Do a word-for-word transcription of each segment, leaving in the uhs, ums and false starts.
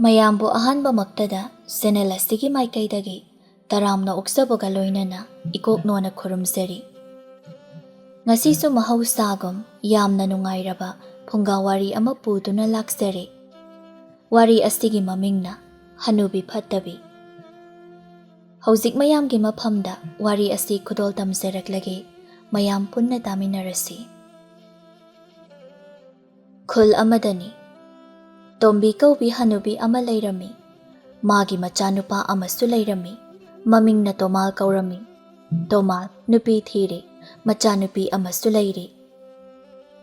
ꯃꯌꯥꯝꯕꯨ ꯑꯍꯥꯟꯕꯃꯛꯇꯗ ꯆꯦꯅꯦꯜ ꯑꯁꯤꯒꯤ ꯃꯥꯏꯀꯩꯗꯒꯤ ꯇꯔꯥꯝꯅ ꯑꯣꯛꯆꯕꯒ ꯂꯣꯏꯅꯅ ꯏꯀꯣꯛꯅꯣꯅ ꯈꯨꯔꯨꯝꯖꯔꯤ꯫ ꯉꯁꯤꯁꯨ ꯃꯍꯧꯁꯥꯒꯨꯝ ꯌꯥꯝꯅ ꯅꯨꯡꯉꯥꯏꯔꯕ ꯐꯨꯡꯒꯥ ꯋꯥꯔꯤ ꯑꯃ ꯄꯨꯗꯨꯅ ꯂꯥꯛꯆꯔꯤ꯫ ꯋꯥꯔꯤ ꯑꯁꯤꯒꯤ ꯃꯃꯤꯡꯅ ꯍꯅꯨꯕꯤ ꯐꯠꯇꯕꯤ꯫ ꯍꯧꯖꯤꯛ ꯃꯌꯥꯝꯒꯤ ꯃꯐꯝꯗ ꯋꯥꯔꯤ ꯑꯁꯤ ꯈꯨꯗꯣꯜ ꯇꯝꯖꯔꯛꯂꯒꯦ꯫ ꯃꯌꯥꯝ ꯄꯨꯟꯅ ꯇꯥꯃꯤꯟꯅꯔꯁꯤ꯫ ꯈꯨꯜ ꯑꯃꯗꯅꯤ꯫ ꯇꯣꯝꯕꯤ ꯀꯧꯕꯤ ꯍꯅꯨꯕꯤ ꯑꯃ ꯂꯩꯔꯝꯃꯤ꯫ ꯃꯥꯒꯤ ꯃꯆꯥꯅꯨꯄꯥ ꯑꯃꯁꯨ ꯂꯩꯔꯝꯃꯤ꯫ ꯃꯃꯤꯡꯅ ꯇꯣꯃꯥꯜ ꯀꯧꯔꯝꯃꯤ꯫ ꯇꯣꯃꯥꯜ ꯅꯨꯄꯤ ꯊꯤꯔꯦ꯫ ꯃꯆꯥꯅꯨꯄꯤ ꯑꯃꯁꯨ ꯂꯩꯔꯦ꯫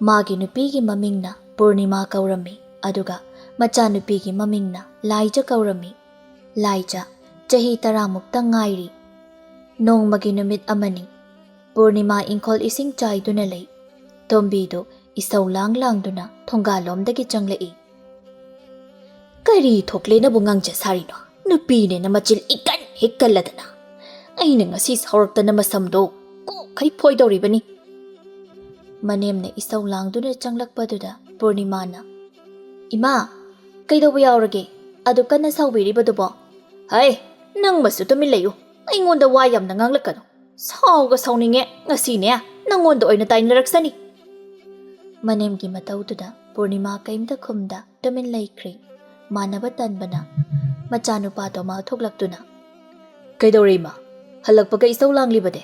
ꯃꯥꯒꯤ ꯅꯨꯄꯤꯒꯤ ꯃꯃꯤꯡꯅ ꯄꯨꯔꯅꯤꯃꯥ ꯀꯧꯔꯝꯃꯤ, ꯑꯗꯨꯒ ꯃꯆꯥꯅꯨꯄꯤꯒꯤ ꯃꯃꯤꯡꯅ ꯂꯥꯏꯖ ꯀꯧꯔꯝꯃꯤ꯫ ꯂꯥꯏꯖ ꯆꯍꯤ ꯇꯔꯥꯃꯨꯛꯇ ꯉꯥꯏꯔꯤ꯫ ꯅꯣꯡꯃꯒꯤ ꯅꯨꯃꯤꯠ ꯑꯃꯅꯤ꯫ ꯄꯨꯔꯅꯤꯃꯥ ꯏꯪꯈꯣꯜ ꯏꯁꯤꯡ ꯆꯥꯏꯗꯨꯅ ꯂꯩ꯫ ꯇꯣꯝꯕꯤꯗꯨ ꯏꯁꯧ ꯂꯥꯡ ꯂꯥꯡꯗꯨꯅ ꯊꯣꯡꯒꯥꯜꯂꯣꯝꯗꯒꯤ ꯆꯪꯂꯛꯏ꯫ "ꯀꯔꯤ ꯊꯣꯛꯂꯦꯅꯕꯨ ꯉꯥꯡꯖ ꯁꯥꯔꯤꯅꯣ? ꯅꯨꯄꯤꯅꯦꯅ ꯃꯆꯤꯜ ꯏꯀꯟ ꯍꯦꯛ ꯀꯜꯂꯗꯅ꯫ ꯑꯩꯅ ꯉꯁꯤ ꯁꯥꯎꯔꯛꯇꯅ ꯃꯁꯝꯗꯣ ꯀꯣꯛꯈꯩ ꯐꯣꯏꯗꯧꯔꯤꯕꯅꯤ꯫" ꯃꯅꯦꯝꯅ ꯏꯁꯧ ꯂꯥꯡꯗꯨꯅ ꯆꯪꯂꯛꯄꯗꯨꯗ ꯄꯨꯔꯅꯤꯃꯥꯅ, "ꯏꯃꯥ, ꯀꯩꯗꯧꯕ ꯌꯥꯎꯔꯒꯦ? ꯑꯗꯨ ꯀꯟꯅ ꯁꯥꯎꯕꯤꯔꯤꯕꯗꯨꯕꯣ?" "ꯍꯩ, ꯅꯪ ꯃꯁꯨ ꯇꯨꯃꯤꯟ ꯂꯩꯌꯨ꯫ ꯑꯩꯉꯣꯟꯗ ꯋꯥ ꯌꯥꯝꯅ ꯉꯥꯡꯂꯛꯀꯅꯨ꯫ ꯁꯥꯎꯒ ꯁꯥꯎꯅꯤꯡꯉꯦ꯫ ꯉꯁꯤꯅꯦ ꯅꯪꯉꯣꯟꯗ ꯑꯣꯏꯅ ꯇꯥꯏꯅꯔꯛꯁꯅꯤ꯫" ꯃꯅꯦꯝꯒꯤ ꯃꯇꯧꯗꯨꯗ ꯄꯨꯔꯅꯤꯃꯥ ꯀꯩꯝꯇ ꯈꯨꯝꯗ ꯇꯨꯃꯤꯟ ꯂꯩꯈ꯭ꯔꯦ꯫ ꯃꯥꯟꯅꯕ ꯇꯟꯕꯅ ꯃꯆꯥꯅꯨꯄꯥ ꯇꯣꯃꯥꯜ ꯊꯣꯛꯂꯛꯇꯨꯅ, "ꯀꯩꯗꯧꯔꯦ ꯏꯃꯥ? ꯍꯜꯂꯛꯄꯒ ꯏꯁꯧ ꯂꯥꯡꯂꯤꯕꯗꯤ?"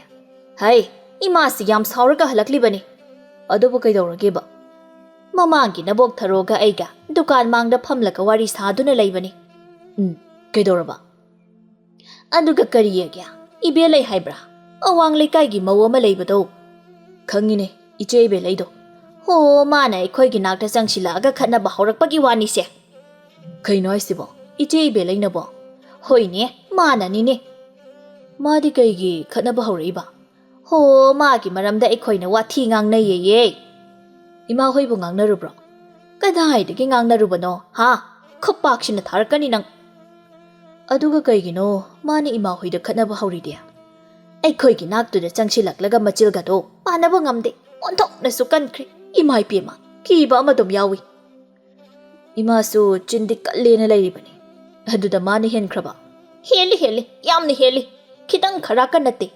"ꯍꯩ, ꯏꯃꯥꯁꯤ ꯌꯥꯝ ꯁꯥꯎꯔꯒ ꯍꯜꯂꯛꯂꯤꯕꯅꯤ꯫" "ꯑꯗꯨꯕꯨ ꯀꯩꯗꯧꯔꯒꯦꯕ?" "ꯃꯃꯥꯡꯒꯤ ꯅꯕꯣꯛ ꯊꯔꯣꯒ ꯑꯩꯒ ꯗꯨꯀꯥꯟ ꯃꯥꯡꯗ ꯐꯝꯂꯒ ꯋꯥꯔꯤ ꯁꯥꯗꯨꯅ ꯂꯩꯕꯅꯤ꯫" "ꯎꯝ, ꯀꯩꯗꯧꯔꯕ?" "ꯑꯗꯨꯒ ꯀꯔꯤꯑꯒꯦ? ꯏꯕꯦꯂꯩ ꯍꯥꯏꯕ꯭ꯔꯥ? ꯑꯋꯥꯡ ꯂꯩꯀꯥꯏꯒꯤ ꯃꯧ ꯑꯃ ꯂꯩꯕꯗꯣ?" "ꯈꯪꯉꯤꯅꯦ, ꯏꯆꯦ ꯏꯕꯦꯂꯩꯗꯣ꯫" "ꯍꯣ, ꯃꯥꯅ ꯑꯩꯈꯣꯏꯒꯤ ꯅꯥꯛꯇ ꯆꯪꯁꯤꯜꯂꯛꯑꯒ ꯈꯠꯅꯕ ꯍꯧꯔꯛꯄꯒꯤ ꯋꯥꯅꯤꯁꯦ꯫" "ꯀꯩꯅꯣ ꯍꯥꯏꯁꯤꯕꯣ? ꯏꯆꯦ ꯏꯕꯦꯂꯩꯅꯕꯣ?" "ꯍꯣꯏꯅꯦ, ꯃꯥꯅꯅꯤꯅꯦ꯫" "ꯃꯥꯗꯤ ꯀꯩꯒꯤ ꯈꯠꯅꯕ ꯍꯧꯔꯛꯏꯕ?" "ꯍꯣ, ꯃꯥꯒꯤ ꯃꯔꯝꯗ ꯑꯩꯈꯣꯏꯅ ꯋꯥꯊꯤ ꯉꯥꯡꯅꯩꯌꯦꯌꯦ꯫" "ꯏꯃꯥ ꯍꯣꯏꯕꯨ ꯉꯥꯡꯅꯔꯨꯕ꯭ꯔꯣ?" "ꯀꯗꯥꯏꯗꯒꯤ ꯉꯥꯡꯅꯔꯨꯕꯅꯣ, ꯍꯥ? ꯈꯨꯄꯥꯛꯁꯤꯅ ꯊꯥꯔꯛꯀꯅꯤ ꯅꯪ꯫" "ꯑꯗꯨꯒ ꯀꯩꯒꯤꯅꯣ ꯃꯥꯅ ꯏꯃꯥ ꯍꯣꯏꯗ ꯈꯠꯅꯕ ꯍꯧꯔꯤꯗꯤ?" "ꯑꯩꯈꯣꯏꯒꯤ ꯅꯥꯛꯇꯨꯗ ꯆꯪꯁꯤꯜꯂꯛꯂꯒ ꯃꯆꯤꯜꯒꯗꯣ ꯄꯥꯟꯅꯕ ꯉꯝꯗꯦ꯫ ꯑꯣꯟꯊꯣꯛꯅꯁꯨ ꯀꯟꯈ꯭ꯔꯦ꯫ ꯏꯃꯥ ꯏꯄꯦꯝꯃ, ꯀꯤꯕ ꯑꯃ ꯑꯗꯨꯝ ꯌꯥꯎꯏ꯫" ꯏꯃꯥꯁꯨ ꯆꯤꯟꯗꯤ ꯀꯜꯂꯦꯅ ꯂꯩꯔꯤꯕꯅꯤ꯫ ꯑꯗꯨꯗ ꯃꯥꯅ ꯍꯦꯟꯈ꯭ꯔꯕ? ꯍꯦꯜꯂꯤ, ꯍꯦꯜꯂꯤ, ꯌꯥꯝꯅ ꯍꯦꯜꯂꯤ꯫ ꯈꯤꯇꯪ ꯈꯔ ꯀꯟꯅ ꯅꯠꯇꯦ꯫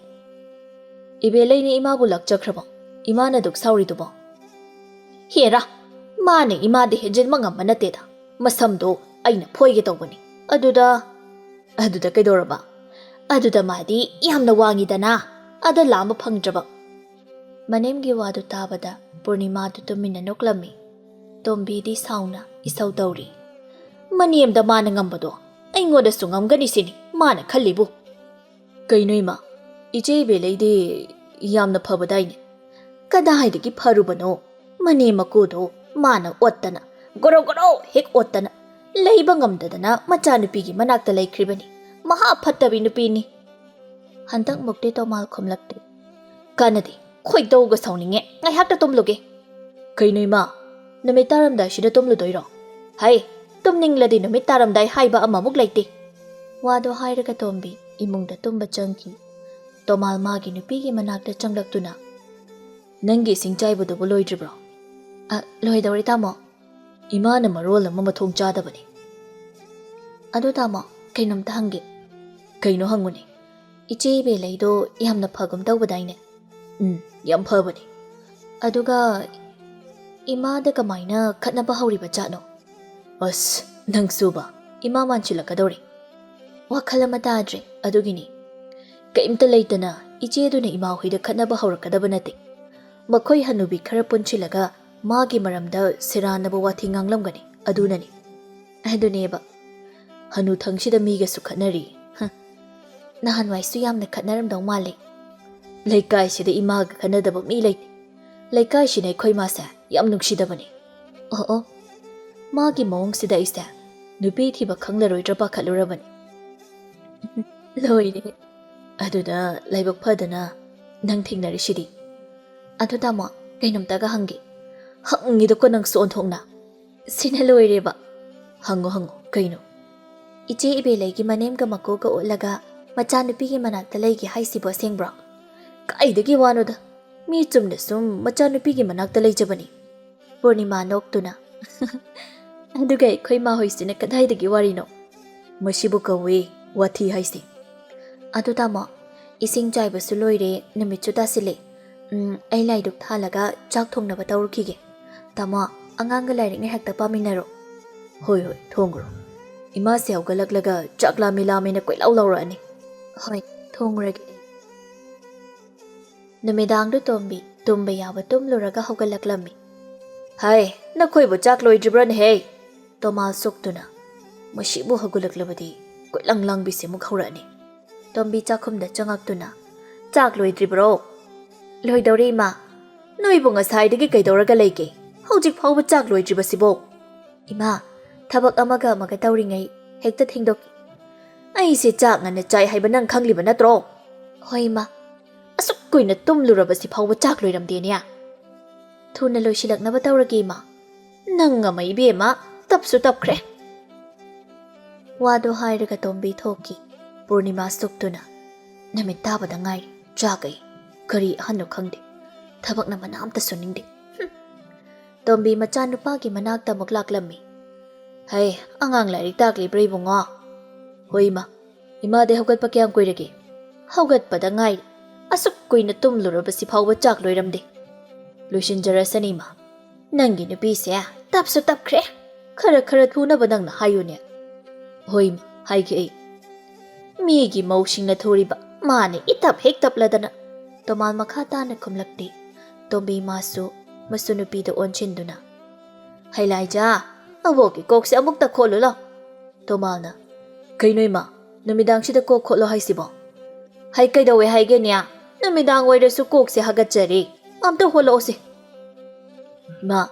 ꯏꯕꯦꯂꯩꯅ ꯏꯃꯥꯕꯨ ꯂꯥꯛꯆꯈ꯭ꯔꯕ? ꯏꯃꯥꯅ ꯗꯨꯛ ꯁꯥꯎꯔꯤꯗꯨꯕꯣ? ꯍꯦꯔꯥ, ꯃꯥꯅ ꯏꯃꯥꯗ ꯍꯦꯟꯖꯤꯟꯕ ꯉꯝꯕ ꯅꯠꯇꯦꯗ꯫ ꯃꯁꯝꯗꯣ ꯑꯩꯅ ꯐꯣꯏꯒꯦ ꯇꯧꯕꯅꯤ꯫ ꯑꯗꯨꯗ, ꯑꯗꯨꯗ ꯀꯩꯗꯧꯔꯕ? ꯑꯗꯨꯗ ꯃꯥꯗꯤ ꯌꯥꯝꯅ ꯋꯥꯡꯉꯤꯗꯅ, ꯑꯗ ꯂꯥꯝꯕ ꯐꯪꯗ꯭ꯔꯕ꯫ ꯃꯅꯦꯝꯒꯤ ꯋꯥꯗꯨ ꯇꯥꯕꯗ ꯄꯨꯔꯅꯤꯃꯥꯗꯨ ꯇꯨꯃꯤꯟꯅ ꯅꯣꯛꯂꯝꯃꯤ꯫ ꯇꯣꯝꯕꯤꯗꯤ ꯁꯥꯎꯅ ꯏꯁꯧ ꯇꯧꯔꯤ꯫ ꯃꯅꯦꯝꯗ ꯃꯥꯅ ꯉꯝꯕꯗꯣ ꯑꯩꯉꯣꯟꯗꯁꯨ ꯉꯝꯒꯅꯤ ꯁꯤꯅꯤ ꯃꯥꯅ ꯈꯜꯂꯤꯕꯨ꯫ ꯀꯩꯅꯣ ꯏꯃꯥ, ꯏꯆꯦ ꯏꯕꯦꯂꯩꯗꯤ ꯌꯥꯝꯅ ꯐꯕꯗꯥꯏꯅꯦ? ꯀꯗꯥꯏꯗꯒꯤ ꯐꯔꯨꯕꯅꯣ? ꯃꯅꯦꯝ ꯃꯀꯨꯗꯣ ꯃꯥꯅ ꯑꯣꯠꯇꯅ, ꯒꯣꯔꯣ ꯒꯣꯔꯣ ꯍꯦꯛ ꯑꯣꯠꯇꯅ, ꯂꯩꯕ ꯉꯝꯗꯗꯅ ꯃꯆꯥꯅꯨꯄꯤꯒꯤ ꯃꯅꯥꯛꯇ ꯂꯩꯈ꯭ꯔꯤꯕꯅꯤ꯫ ꯃꯍꯥ ꯐꯠꯇꯕꯤ ꯅꯨꯄꯤꯅꯤ꯫ ꯍꯟꯗꯛ ꯃꯨꯛꯇꯤ ꯇꯣꯃꯥꯜ ꯈꯨꯝꯂꯛꯇꯦ꯫ ꯀꯥꯟꯅꯗꯦ, ꯈꯣꯏꯗꯧꯒ ꯁꯥꯎꯅꯤꯡꯉꯦ, ꯉꯥꯏꯍꯥꯛꯇ ꯇꯨꯝꯂꯨꯒꯦ꯫ ꯀꯩꯅꯣ ꯏꯃꯥ, ꯅꯨꯃꯤꯠ ꯇꯥꯔꯝꯗꯥꯏꯁꯤꯗ ꯇꯨꯝꯂꯨꯗꯣꯏꯔꯣ? ꯍꯩ, ꯇꯨꯝꯅꯤꯡꯂꯗꯤ ꯅꯨꯃꯤꯠ ꯇꯥꯔꯝꯗꯥꯏ ꯍꯥꯏꯕ ꯑꯃꯃꯨꯛ ꯂꯩꯇꯦ꯫ ꯋꯥꯗꯣ ꯍꯥꯏꯔꯒ ꯇꯣꯝꯕꯤ ꯏꯃꯨꯡꯗ ꯇꯨꯝꯕ ꯆꯪꯈꯤ꯫ ꯇꯣꯃꯥꯜ ꯃꯥꯒꯤ ꯅꯨꯄꯤꯒꯤ ꯃꯅꯥꯛꯇ ꯆꯪꯂꯛꯇꯨꯅ, "ꯅꯪꯒꯤ ꯏꯁꯤꯡ ꯆꯥꯏꯕꯗꯨꯕꯨ ꯂꯣꯏꯗ꯭ꯔꯤꯕ꯭ꯔꯣ?" "ꯑ, ꯂꯣꯏꯗꯧꯔꯦ, ꯇꯥꯃꯣ꯫" ꯏꯃꯥꯅ ꯃꯔꯣꯜ ꯑꯃ ꯃꯊꯣꯡ ꯆꯥꯗꯕꯅꯤ꯫ "ꯑꯗꯨ ꯇꯥꯃꯣ, ꯀꯩꯅꯣꯝꯇ ꯍꯪꯒꯦ꯫" "ꯀꯩꯅꯣ ꯍꯪꯉꯨꯅꯦ꯫" "ꯏꯆꯦ ꯏꯕꯦꯂꯩꯗꯣ ꯌꯥꯝꯅ ꯐꯒꯨꯝ ꯇꯧꯕꯗꯥꯏꯅꯦ?" "ꯎꯝ, ꯌꯥꯝ ꯐꯕꯅꯦ꯫" "ꯑꯗꯨꯒ ꯏꯃꯥꯗ ꯀꯃꯥꯏꯅ ꯈꯠꯅꯕ ꯍꯧꯔꯤꯕ ꯖꯥꯠꯅꯣ?" "ꯑꯁ, ꯅꯪꯁꯨꯕ, ꯏꯃꯥ ꯃꯥꯟꯁꯤꯜꯂꯛꯀꯗꯧꯔꯦ꯫" "ꯋꯥꯈꯜ ꯑꯃ ꯇꯥꯗ꯭ꯔꯦ, ꯑꯗꯨꯒꯤꯅꯤ꯫" "ꯀꯩꯝꯇ ꯂꯩꯇꯅ ꯏꯆꯦꯗꯨꯅ ꯏꯃꯥ ꯍꯣꯏꯗ ꯈꯠꯅꯕ ꯍꯧꯔꯛꯀꯗꯕ ꯅꯠꯇꯦ꯫ ꯃꯈꯣꯏ ꯍꯅꯨꯕꯤ ꯈꯔ ꯄꯨꯟꯁꯤꯜꯂꯒ ꯃꯥꯒꯤ ꯃꯔꯝꯗ ꯁꯦꯔꯥꯟꯅꯕ ꯋꯥꯊꯤ ꯉꯥꯡꯂꯝꯒꯅꯤ, ꯑꯗꯨꯅꯅꯤ꯫" "ꯑꯗꯨꯅꯦꯕ, ꯍꯅꯨꯊꯪꯁꯤꯗ ꯃꯤꯒꯁꯨ ꯈꯠꯅꯔꯤ꯫ ꯍ, ꯅꯍꯥꯟꯋꯥꯏꯁꯨ ꯌꯥꯝꯅ ꯈꯠꯅꯔꯝꯗꯧ ꯃꯥꯜꯂꯦ꯫" "ꯂꯩꯀꯥꯏꯁꯤꯗ ꯏꯃꯥꯒ ꯈꯠꯅꯗꯕ ꯃꯤ ꯂꯩꯇꯦ꯫ ꯂꯩꯀꯥꯏꯁꯤꯅ ꯑꯩꯈꯣꯏ ꯃꯥꯁꯦ ꯌꯥꯝ ꯅꯨꯡꯁꯤꯗꯕꯅꯦ꯫" "ꯑꯣ ꯑꯣ, ꯃꯥꯒꯤ ꯃꯑꯣꯡꯁꯤꯗ ꯑꯩꯁꯦ ꯅꯨꯄꯤ ꯊꯤꯕ ꯈꯪꯂꯔꯣꯏꯗ꯭ꯔꯥ ꯄꯥꯈꯠꯂꯨꯔꯕꯅꯤ꯫" "ꯂꯣꯏꯔꯦ꯫ ꯑꯗꯨꯗ ꯂꯥꯏꯕꯛ ꯐꯗꯅ ꯅꯪ ꯊꯦꯡꯅꯔꯤꯁꯤꯗꯤ꯫" "ꯑꯗꯨ ꯇꯥꯃꯣ, ꯀꯩꯅꯣꯝꯇꯒ ꯍꯪꯒꯦ꯫" "ꯍꯪꯉꯤꯗꯀꯣ ꯅꯪꯁꯨ ꯑꯣꯟꯊꯣꯛꯅ꯫" "ꯁꯤꯅ ꯂꯣꯏꯔꯦꯕ꯫" "ꯍꯪꯉꯣ, ꯍꯪꯉꯣ, ꯀꯩꯅꯣ?" "ꯏꯆꯦ ꯏꯕꯦꯂꯩꯒꯤ ꯃꯅꯦꯝꯒ ꯃꯀꯨꯒ ꯑꯣꯠꯂꯒ ꯃꯆꯥꯅꯨꯄꯤꯒꯤ ꯃꯅꯥꯛꯇ ꯂꯩꯒꯦ ꯍꯥꯏꯁꯤꯕꯨ ꯑꯁꯦꯡꯕ꯭ꯔꯣ?" "ꯀꯥꯏꯗꯒꯤ ꯋꯥꯅꯣꯗ, ꯃꯤ ꯆꯨꯝꯅ ꯁꯨꯝ ꯃꯆꯥꯅꯨꯄꯤꯒꯤ ꯃꯅꯥꯛꯇ ꯂꯩꯖꯕꯅꯤ꯫" ꯄꯨꯔꯅꯤꯃꯥ ꯅꯣꯛꯇꯨꯅ, ꯑꯗꯨꯒ ꯑꯩꯈꯣꯏ ꯏꯃꯥ ꯍꯣꯏꯁꯤꯅ ꯀꯗꯥꯏꯗꯒꯤ ꯋꯥꯔꯤꯅꯣ? ꯃꯁꯤꯕꯨ ꯀꯧꯋꯦ ꯋꯥꯊꯤ ꯍꯥꯏꯁꯦ꯫ ꯑꯗꯨ ꯇꯥꯃꯣ, ꯏꯁꯤꯡ ꯆꯥꯏꯕꯁꯨ ꯂꯣꯏꯔꯦ, ꯅꯨꯃꯤꯠꯁꯨ ꯇꯥꯁꯤꯜꯂꯦ꯫ ꯎꯝ, ꯑꯩ ꯂꯥꯏꯗꯨꯛ ꯊꯥꯜꯂꯒ ꯆꯥꯛ ꯊꯣꯡꯅꯕ ꯇꯧꯔꯨꯈꯤꯒꯦ꯫ ꯇꯥꯃꯣ, ꯑꯉꯥꯡꯒ ꯂꯥꯏꯔꯤꯛ ꯉꯥꯏꯍꯥꯛꯇ ꯄꯥꯃꯤꯟꯅꯔꯣ꯫ ꯍꯣꯏ ꯍꯣꯏ, ꯊꯣꯡꯈ꯭ꯔꯣ꯫ ꯏꯃꯥꯁꯦ ꯍꯧꯒꯠꯂꯛꯂꯒ ꯆꯥꯛ ꯂꯥꯝꯃꯤ ꯂꯥꯝꯃꯤꯅ ꯀꯣꯏꯂꯥꯎ ꯂꯥꯎꯔꯛꯑꯅꯤ꯫ ꯍꯣꯏ, ꯊꯣꯡꯉꯨꯔꯒꯦ꯫ ꯅꯨꯃꯤꯗꯥꯡꯗꯨ ꯇꯣꯝꯕꯤ ꯇꯨꯝꯕ ꯌꯥꯕ ꯇꯨꯝꯂꯨꯔꯒ ꯍꯧꯒꯠꯂꯛꯂꯝꯃꯤ꯫ ꯍꯥꯏ, ꯅꯈꯣꯏꯕꯨ ꯆꯥꯛ ꯂꯣꯏꯗ꯭ꯔꯤꯕ꯭ꯔꯥꯅꯦꯍꯦ? ꯇꯣꯃꯥꯜ ꯁꯣꯛꯇꯨꯅ, ꯃꯁꯤꯕꯨ ꯍꯧꯒꯠꯂꯛꯂꯕꯗꯤ ꯀꯣꯏꯂꯪ ꯂꯥꯡꯕꯤꯁꯤꯃꯨꯛ ꯍꯧꯔꯛꯑꯅꯤ꯫ ꯇꯣꯝꯕꯤ ꯆꯥꯛꯈꯨꯝꯗ ꯆꯪꯉꯛꯇꯨꯅ, ꯆꯥꯛ ꯂꯣꯏꯗ꯭ꯔꯤꯕ꯭ꯔꯣ? ꯂꯣꯏꯗꯧꯔꯦ, ꯏꯃꯥ꯫ ꯅꯣꯏꯕꯨ ꯉꯁꯥꯏꯗꯒꯤ ꯀꯩꯗꯧꯔꯒ ꯂꯩꯒꯦ? ꯍꯧꯖꯤꯛ ꯐꯥꯎꯕ ꯆꯥꯛ ꯂꯣꯏꯗ꯭ꯔꯤꯕꯁꯤꯕꯣ? ꯏꯃꯥ, ꯊꯕꯛ ꯑꯃꯒ ꯑꯃꯒ ꯇꯧꯔꯤꯉꯩ ꯍꯦꯛꯇ ꯊꯦꯡꯗꯣꯛꯈꯤ꯫ ꯑꯩꯁꯦ ꯆꯥꯛ ꯉꯟꯅ ꯆꯥꯏ ꯍꯥꯏꯕ ꯅꯪ ꯈꯪꯂꯤꯕ ꯅꯠꯇ꯭ꯔꯣ? ꯍꯣꯏ, ꯏꯃꯥ꯫ ꯑꯁꯨꯛ ꯀꯨꯏꯅ ꯇꯨꯝꯂꯨꯔꯕꯁꯤ ꯐꯥꯎꯕ ꯆꯥꯛ ꯂꯣꯏꯔꯝꯗꯦꯅꯦ꯫ ꯊꯨꯅ ꯂꯣꯏꯁꯤꯜꯂꯛꯅꯕ ꯇꯧꯔꯒꯦ, ꯏꯃꯥ꯫ ꯅꯪ ꯑꯃ ꯏꯕꯦꯝꯃ, ꯇꯞꯁꯨ ꯇꯞꯈ꯭ꯔꯦ꯫ ꯋꯥꯗꯣ ꯍꯥꯏꯔꯒ ꯇꯣꯝꯕꯤ ꯊꯣꯛꯈꯤ꯫ ꯄꯨꯔꯅꯤꯃꯥ ꯁꯨꯛꯇꯨꯅ, ꯅꯨꯃꯤꯠ ꯇꯥꯕꯗ ꯉꯥꯏꯔꯤ, ꯆꯥꯛ ꯑꯩ꯫ ꯀꯔꯤ ꯑꯍꯟꯅꯣ ꯈꯪꯗꯦ, ꯊꯕꯛꯅ ꯃꯅꯥ ꯑꯝꯇ ꯁꯨꯅꯤꯡꯗꯦ꯫ ꯍꯨꯝ꯫ ꯇꯣꯝꯕꯤ ꯃꯆꯥꯅꯨꯄꯥꯒꯤ ꯃꯅꯥꯛꯇ ꯑꯃꯨꯛ ꯂꯥꯛꯂꯝꯃꯤ꯫ ꯍꯩ, ꯑꯉꯥꯡ ꯂꯥꯏꯔꯤꯛ ꯇꯥꯛꯂꯤꯕ꯭ꯔꯥ ꯏꯕꯨꯡꯉꯣ? ꯍꯣꯏ, ꯏꯃꯥ꯫ ꯏꯃꯥꯗꯤ ꯍꯧꯒꯠꯄ ꯀꯌꯥꯝ ꯀꯨꯏꯔꯒꯦ? ꯍꯧꯒꯠꯄꯗ ꯉꯥꯏꯔꯤ꯫ ꯑꯁꯨꯛ ꯀꯨꯏꯅ ꯇꯨꯝꯂꯨꯔꯕꯁꯤ ꯐꯥꯎꯕ ꯆꯥꯛ ꯂꯣꯏꯔꯝꯗꯦ꯫ ꯂꯣꯏꯁꯤꯟꯖꯔꯁꯅꯤ, ꯏꯃꯥ꯫ ꯅꯪꯒꯤ ꯅꯨꯄꯤꯁꯦ ꯇꯞꯁꯨ ꯇꯞꯈ꯭ꯔꯦ꯫ ꯈꯔ ꯈꯔ ꯊꯨꯅꯕ ꯅꯪꯅ ꯍꯥꯏꯌꯨꯅꯦ꯫ ꯍꯣꯏ, ꯏꯃꯥ, ꯍꯥꯏꯒꯦ ꯑꯩ꯫ ꯃꯤꯒꯤ ꯃꯧꯁꯤꯡꯅ ꯊꯨꯔꯤꯕ, ꯃꯥꯅ ꯏꯇꯞ ꯍꯦꯛ ꯇꯞꯂꯗꯅ꯫ ꯇꯣꯃꯥꯜ ꯃꯈꯥ ꯇꯥꯅ ꯈꯨꯝꯂꯛꯇꯦ꯫ ꯇꯣꯝꯕꯤ ꯃꯥꯁꯨ ꯃꯁꯨ ꯅꯨꯄꯤꯗ ꯑꯣꯟꯁꯤꯟꯗꯨꯅ, ꯍꯩꯂꯥꯏꯖꯥ, ꯑꯕꯣꯛꯀꯤ ꯀꯣꯛꯁꯦ ꯑꯃꯨꯛꯇ ꯈꯣꯠꯂꯨ ꯂꯥꯎ꯫ ꯇꯣꯃꯥꯜꯅ, ꯀꯩꯅꯣ ꯏꯃꯥ, ꯅꯨꯃꯤꯗꯥꯡꯁꯤꯗ ꯀꯣꯛ ꯈꯣꯠꯂꯣ ꯍꯥꯏꯁꯤꯕꯣ? ꯍꯩ, ꯀꯩꯗꯧꯋꯦ ꯍꯥꯏꯒꯦꯅꯦ? ꯅꯨꯃꯤꯗꯥꯡ ꯑꯣꯏꯔꯁꯨ ꯀꯣꯛꯁꯦ ꯍꯥꯒꯠꯆꯔꯤ꯫ ꯑꯝꯇ ꯍꯣꯠꯂꯛꯑꯣꯁꯦ꯫ ꯏꯃꯥ,